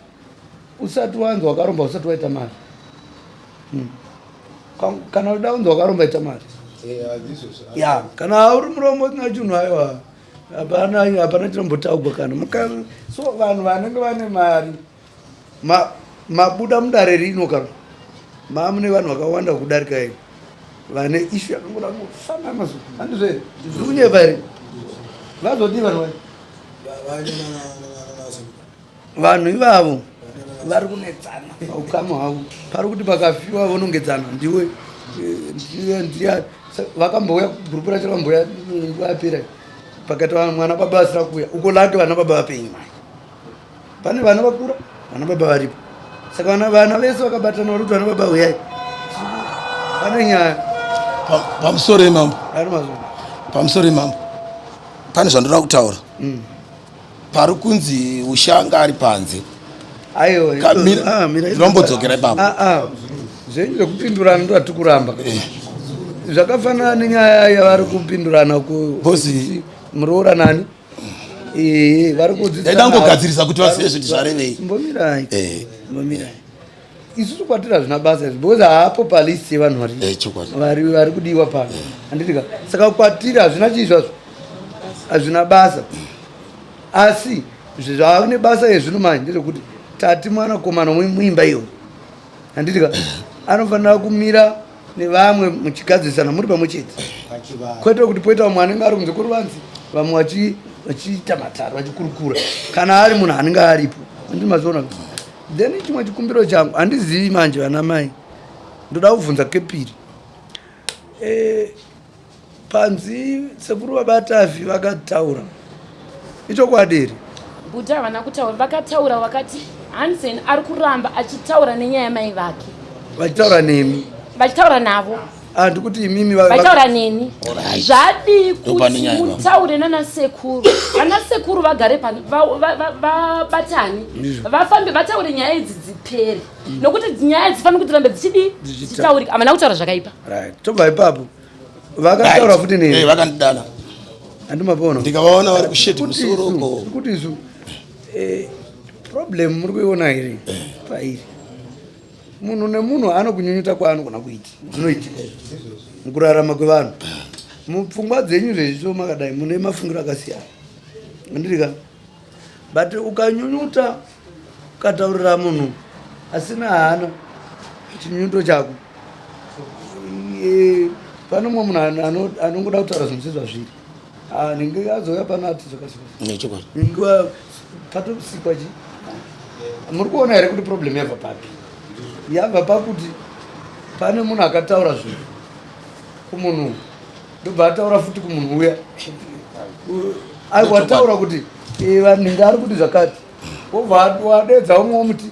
usati wanzi wakaromba usati waita mari Kana uda kunzi wakaromba ita mari ya kana uri murombo usina chinhu aiwa hapana hapana chinombotaugwa kana muka so vanhu vanenge vane mari mabuda mudare rino kana maamune vanhu vakawanda kudarika iyo vane ishu yakangoda kufanana so handizvo here zviri kunyepa here vazodii vanhu vai vanhu ivavo vari kunetsana paukama hwavo pari kuti pakafiwa vonongedzana ndiwe ndiwe ndiya vakambouya gurupu racho rakambouya nguva yapera pakati mwana baba vasina kuuya uko lake vana baba vapenyu mai pane vana vakura vana baba varipo saka vana vana vese vakabatana vari kuti vana baba uyai pane nyaya Pamusoro imambo. Ari mazuva. Pamusoro imambo. Pane zvandoda kutaura. Pari kunzi ushanga ari panze. Aiwa, Kamira- ah, mira- Ndinombodzokera ipapo. Ah, ah. Zvenyu zvekupindurana ndo hatiri kuramba. Zvakafanana nenyaya yavari kupindurana ku Bosi. muroora nani? Eh, vari kudzidzisana. Ndaida kungogadzirisa kuti vazive kuti zvarevei. Mbomirai. Eh. Mbomirai. Isusu kwatiri hazvina basa izvi because haapo palist yevanhu vari Eh, chokwadi. vari vari kudiwa pano. Handiti ka? Saka kwatiri hazvina chii zvazvo. Hazvina basa. Asi zvave nebasa yezvino manje ndezvekuti tati mwanakomana muimba iyo handiti ka anofanira kumira nevamwe muchigadzirisana muri pamwe chete kwete kuti poita vamwe anenge ari kunze kweruvanzi vamwe vachiita mataro vachikurukura kana ari munhu anenge aripo handiti maziona then chimwe chikumbiro changu handizivi manje vana mai ndoda kubvunza kepiri panzi sekuru vaBatafi vakataura ichokwadi here? Bhuti havana kutaura, vakataura vakati Hansen ari kuramba achitaura nenyaya yamai vake. Vachitaura nemi? Vachitaura navo. Ah, ndikuti imimi vachitaura neni. Alright. Zvadii Ndopane kuti nyaya ipapo. mutaure nana sekuru? Vana sekuru vagare pano vabatane. Ndizvo. Vafambe vataure nyaya idzi dzipere. Nokuti nyaya dzifanira kuti rambe dzichidii? Dzichitaurika. Havana kutaura zvakaipa. Right. Tobva ipapo. Vakataura futi neni. Eh, vakandidana. Handimapona. Ndikavaona vari kusheti musoro uko. Kuti isu problem muri kuiona here pairi? Munhu nemunhu anokunyunyuta kwaanogona kuita. Zvinoitika izvo. Mukurarama kwevanhu. Mupfungwa dzenyu zvezvo makadai mune mafungiro akasiyana. Handiti ka? But ukanyunyuta ukataurira munhu asina hana chinyunyuto chako. Pane mumwe munhu anongoda kutaura zvinhu sezvazviri. Anenge azouya pano ati zvakasiyana. Nechokwadi. Nguva patosikwa chi. Muri kuona here kuti problem yabva papi? Yabva pakuti pane munhu akataura zvinhu kumunhu ndobva ataura futi kumunhu uya. Aiwa taura kuti vanhu ari kuti zvakati. Wobva wadedza umwe womuti.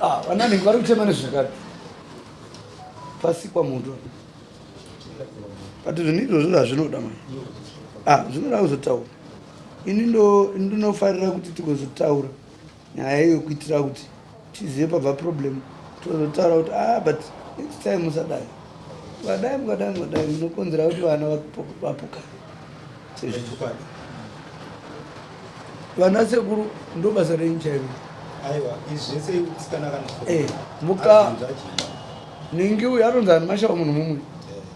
Ah, vananhingi vari kuchema nezvakati pasikwa muto but zvinhu izvozvo zvazvinoda manje ah, zvinoda kuzotaura ini ndinofarira kuti tigozotaura nyaya iyo kuitira kuti tizive pabva problem tozotaura kuti ah but next time musadai mukadai mukadai mukadai munokonzera kuti vana vapuka vana sekuru ndo basa renyu chairo eh, muka ningi uyu anonzi ani mashawa munhu mumwe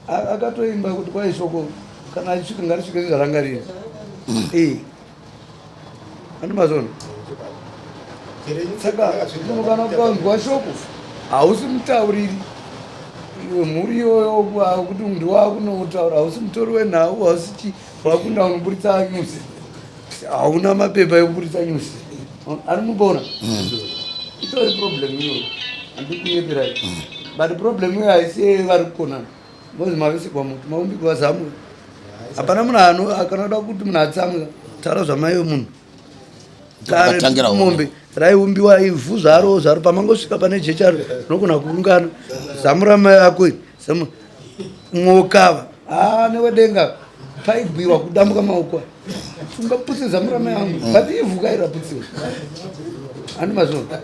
eh. akatoimba kuti kwai shoko kana achisvika ngarisvike sezvarangarira mm. eh. Andi mazona. Saka munhu kana ukanzwa shoko hausi mutauriri iwe mhuri iyoyo kuti ndiwakunotaura hausi mutori wenhau hausi chi wakunda unoburitsa news hauna mapepa ekuburitsa news ari mubona mm. itori problem iyoyo handikunyeperai mm. but problem iyoyo haisi vari kukonana Ngozi mavisigwa muti maumbigwa zamu. Hapana munhu ano akanoda kuti munhu atsamwe taura zvamai vemunhu. Kare mombe raiumbiwa ivhu zvaro zvaro pamangosvika pane jecha rinogona kuungana zamu ramai ako iri zamu mwokava haa newedenga paigwiwa kudambuka maoko aya ungaputse zamu ramai angu mm. but ivhu kai raputsiwa handi mazvona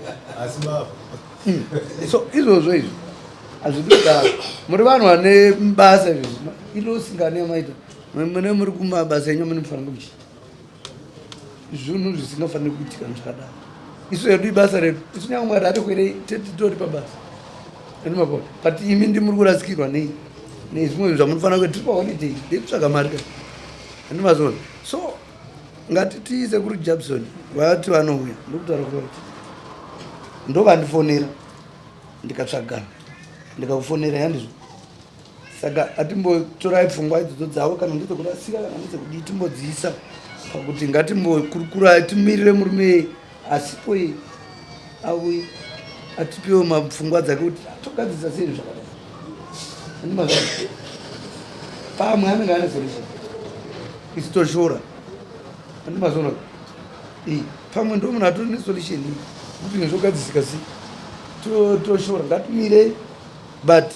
mm. so izvozvo izvi hazvidi kudaro muri vanhu vane basa izvi ilosingani yamaita mune muri kumabasa enyu mune mufanira kuchiita zvinhu zvisingafaniri kuitika zvakadaro isu hedu ibasa redu isu nyange mwari atikwerei titori pabasa andimabona but imi ndi muri kurasikirwa nei nezvimwe zvinhu zvamunofanira kuita tiri paholiday ndekutsvaga mari ka andimazona so ngatiti sekuru jabson vati vanouya ndokutaura kuvaiti ndovandifonera ndikatsvagana ndikakufonera yandizvo saka atimbotorai pfungwa idzodzo dzavo kana ndedzekurasika kana ndedzekudii timbodziisa pakuti ngatimbokurukurai timirire murume asipo iye auye atipewo mapfungwa dzake kuti togadzirisa sei zvakadai andimazva pamwe anenge ane solution isu toshora andimazvona pamwe ndo munhu atori nesolution iyi kuti zvinhu zvogadzisika sei toshora ngatimire but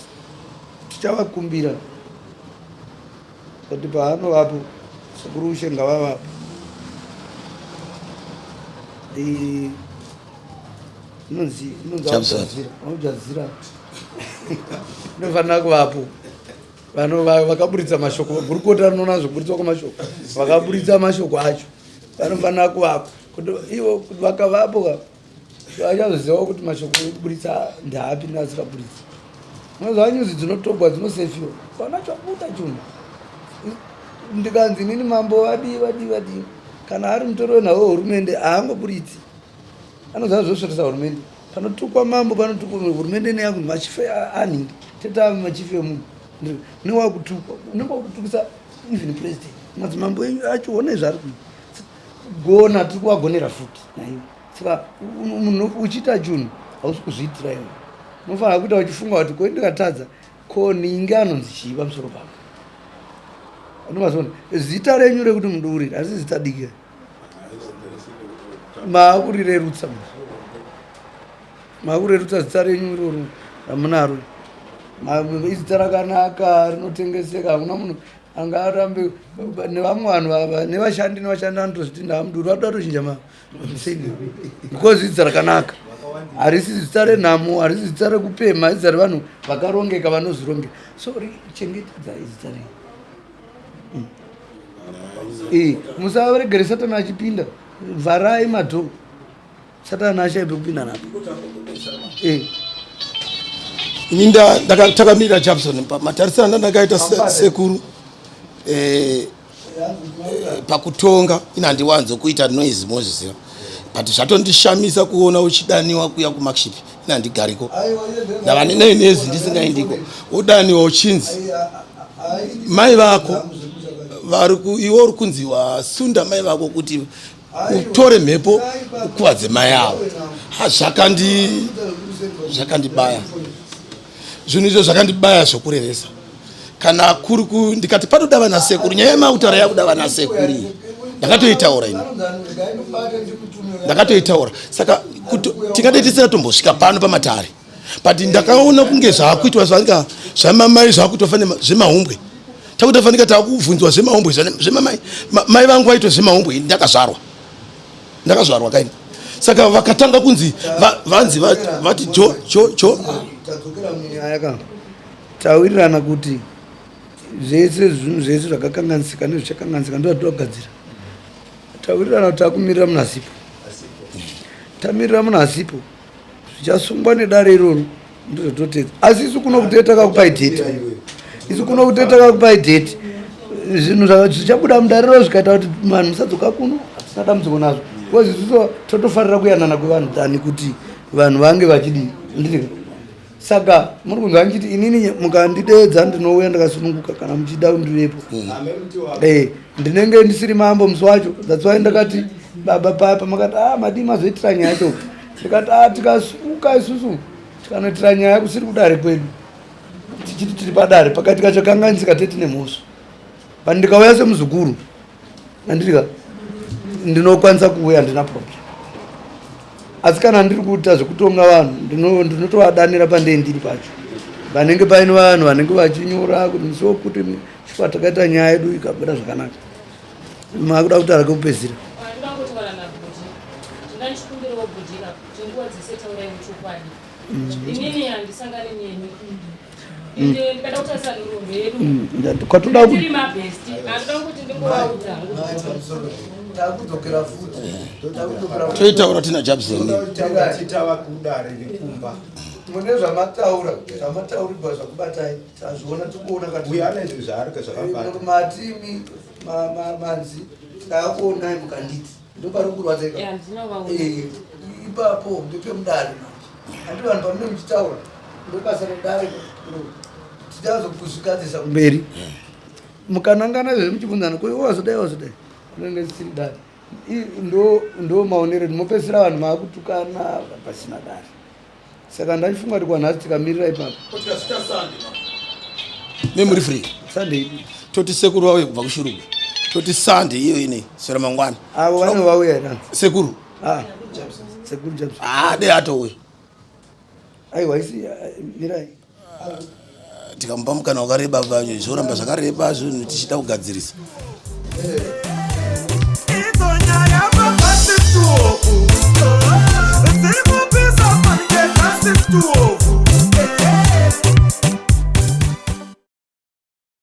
tichavakumbira kuti paanovapo sekuru ushe ngavavapo inonzi inonzi aujazira inofanira kuvapo vanhu vakaburitsa mashoko gurukota rinoona zvokuburitswa kwemashoko vakaburitsa mashoko acho vanofanira kuvapo kuti ivo kuti vakavapo ka vachazoziva kuti mashoko ekuburitsa ndaapi neasikaburitsi unoziva nyuzi dzinotogwa dzinosefiwa pana chabuda chunhu ndikanzi inini mambo vadii vadii vadii kana ari mutori wenhau wehurumende haangoburitsi anoziva zvosvotesa hurumende panotukwa mambo panotukwa hurumende neyaku machife anhingi teta machife emunhu newakutukwa unenge wakutukisa even president madzimambo enyu acho one zvaari kuita gona tiri kuvagonera futi naiwe saka munhu uchiita chunhu hausi kuzviitira iwe unofanira kuita uchifunga kuti ko ndikatadza ko ninge anonzi chii pamusoro pako unomazoona zita renyu rekuti muduuriri asi zita diki maakurirerutsa makurerutsa zita renyu iroro ramunaro izita rakanaka rinotengeseka hakuna munhu angarambe nevamwe vanhu nevashandi nevashandi anotozviti ndaamuduri vatoda tochinja maseni because izita rakanaka harisi zita renhamo harisi zita rekupemha izita revanhu vakarongeka vanozvirongeka so chengetedza izita renyu mm. eh, musaregere satani achipinda vharai madhoo Satani ashaye pekupinda napo. Eh. Ini ndakamirira Jabson matarisiro andandakaita sekuru eh, eh, pakutonga ini handiwanzo kuita noise mozviziva but zvatondishamisa kuona uchidaniwa kuya kumakship ini handigariko ndava nenezi ndisingaindiko wodaniwa uchinzi mai vako vari iwe uri kunzi wasunda mai vako kuti utore mhepo ukuvadze mai avo zvakandi zvakandibaya zvinhu izvo zvakandibaya zvokurevesa kana kuri ku ndikati panoda vana sekuru nyaya yemautaura yakuda vana sekuru iyi ndakatoitaura ini Ndakatoitaura. Saka tingadai tisina tombosvika pano pamatare. But ndakaona kunge zvaakuitwa zvanga zvamamai zvaakuitwa fane zvemahumbwe. Takuita fanika takubvunzwa zvemahumbwe zvemamai. Mai vangu vaitwa zvemahumbwe ndakazvarwa. Ndakazvarwa kaini. Saka vakatanga kunzi vanzi vati jo jo jo. Tadzokera munyaya ka. Tawirirana kuti zvese zvinhu zvese zvakakanganisika nezvichakanganisika ndozvatogadzira. Tawirirana kuti takumirira munhu asipo. Tamirira munhu asipo. Zvichasungwa nedare iroro ndozvatotedza. Asi isu kuno kuti takakupai date. Isu kuno kuti takakupai date. Zvinhu zvichabuda mudare iro zvikaita kuti vanhu musadzoka kuno hatisina dambudziko nazvo. Because isusu totofarira kuyanana kwevanhu than kuti vanhu vange vachidii. Ndiri saka muri kunzwa ndichiti inini mukandideedza ndinouya ndakasununguka kana muchida ndivepo. Eh, ndinenge ndisiri mambo musi wacho. That's why ndakati baba paya pamakati ah madii mazoitira nyaya yacho. Ndikati ah tikasuka isusu tikanoitira nyaya kusiri kudare kwedu. Tichiti tiri padare pakati kacho kanganisika tete nemhosva. But ndikauya semuzukuru andirika ndinokwanisa kuuya handina problem. Asi kana ndiri kuita zvekutonga vanhu ndinotovadanira pandei ndiri pacho. Vanenge paine vanhu vanenge vachinyora kuti musi wekuti chifukwa takaita nyaya yedu ikabuda zvakanaka. Makuda kutaura kekupedzisira. Inini handisangani nemi. Ende ndikada kutarisa nhoroondo yedu. Kwatoda Tiri mabesti. Handida kuti ndingovaudza hangu. Takudzokera futi. Takudzokera futi. Toitaura tina Jabson. Tava kudare rekumba. Mune zvamataura, zvamataurirwa zvakubatai, tazviona tikuona kati. Uyo ane zvaari zvakabata. Matimi manzi takuonai mukanditi. Ndopari kurwadza ipapo. Yeah, ndinovaona. Ipapo ndepemudare manje. Handi vanhu pamunenge muchitaura ndobasa redare tichazokuzvigadzirisa kumberi. Mukanangana izvo muchibvunzana ko iwe wazodai wazodai kunenge zvisiri dare. Ndo maonero ndinopedzisira vanhu maakutukana pasina dare. Saka ndachifunga kuti kwanhasi tikamirira ipapo. Memory free. Sunday. Toti sekuru vauye kubva kuShurugwi. Toti Sunday iyo ine sera mangwana. Avo vanenge vauya here? Sekuru. Ah. Sekuru Jackson. Ah, dai atouya. Aiwa isi mirai. Tikamupa mukana wakareba zvoramba zvakareba zvinhu tichida kugadzirisa.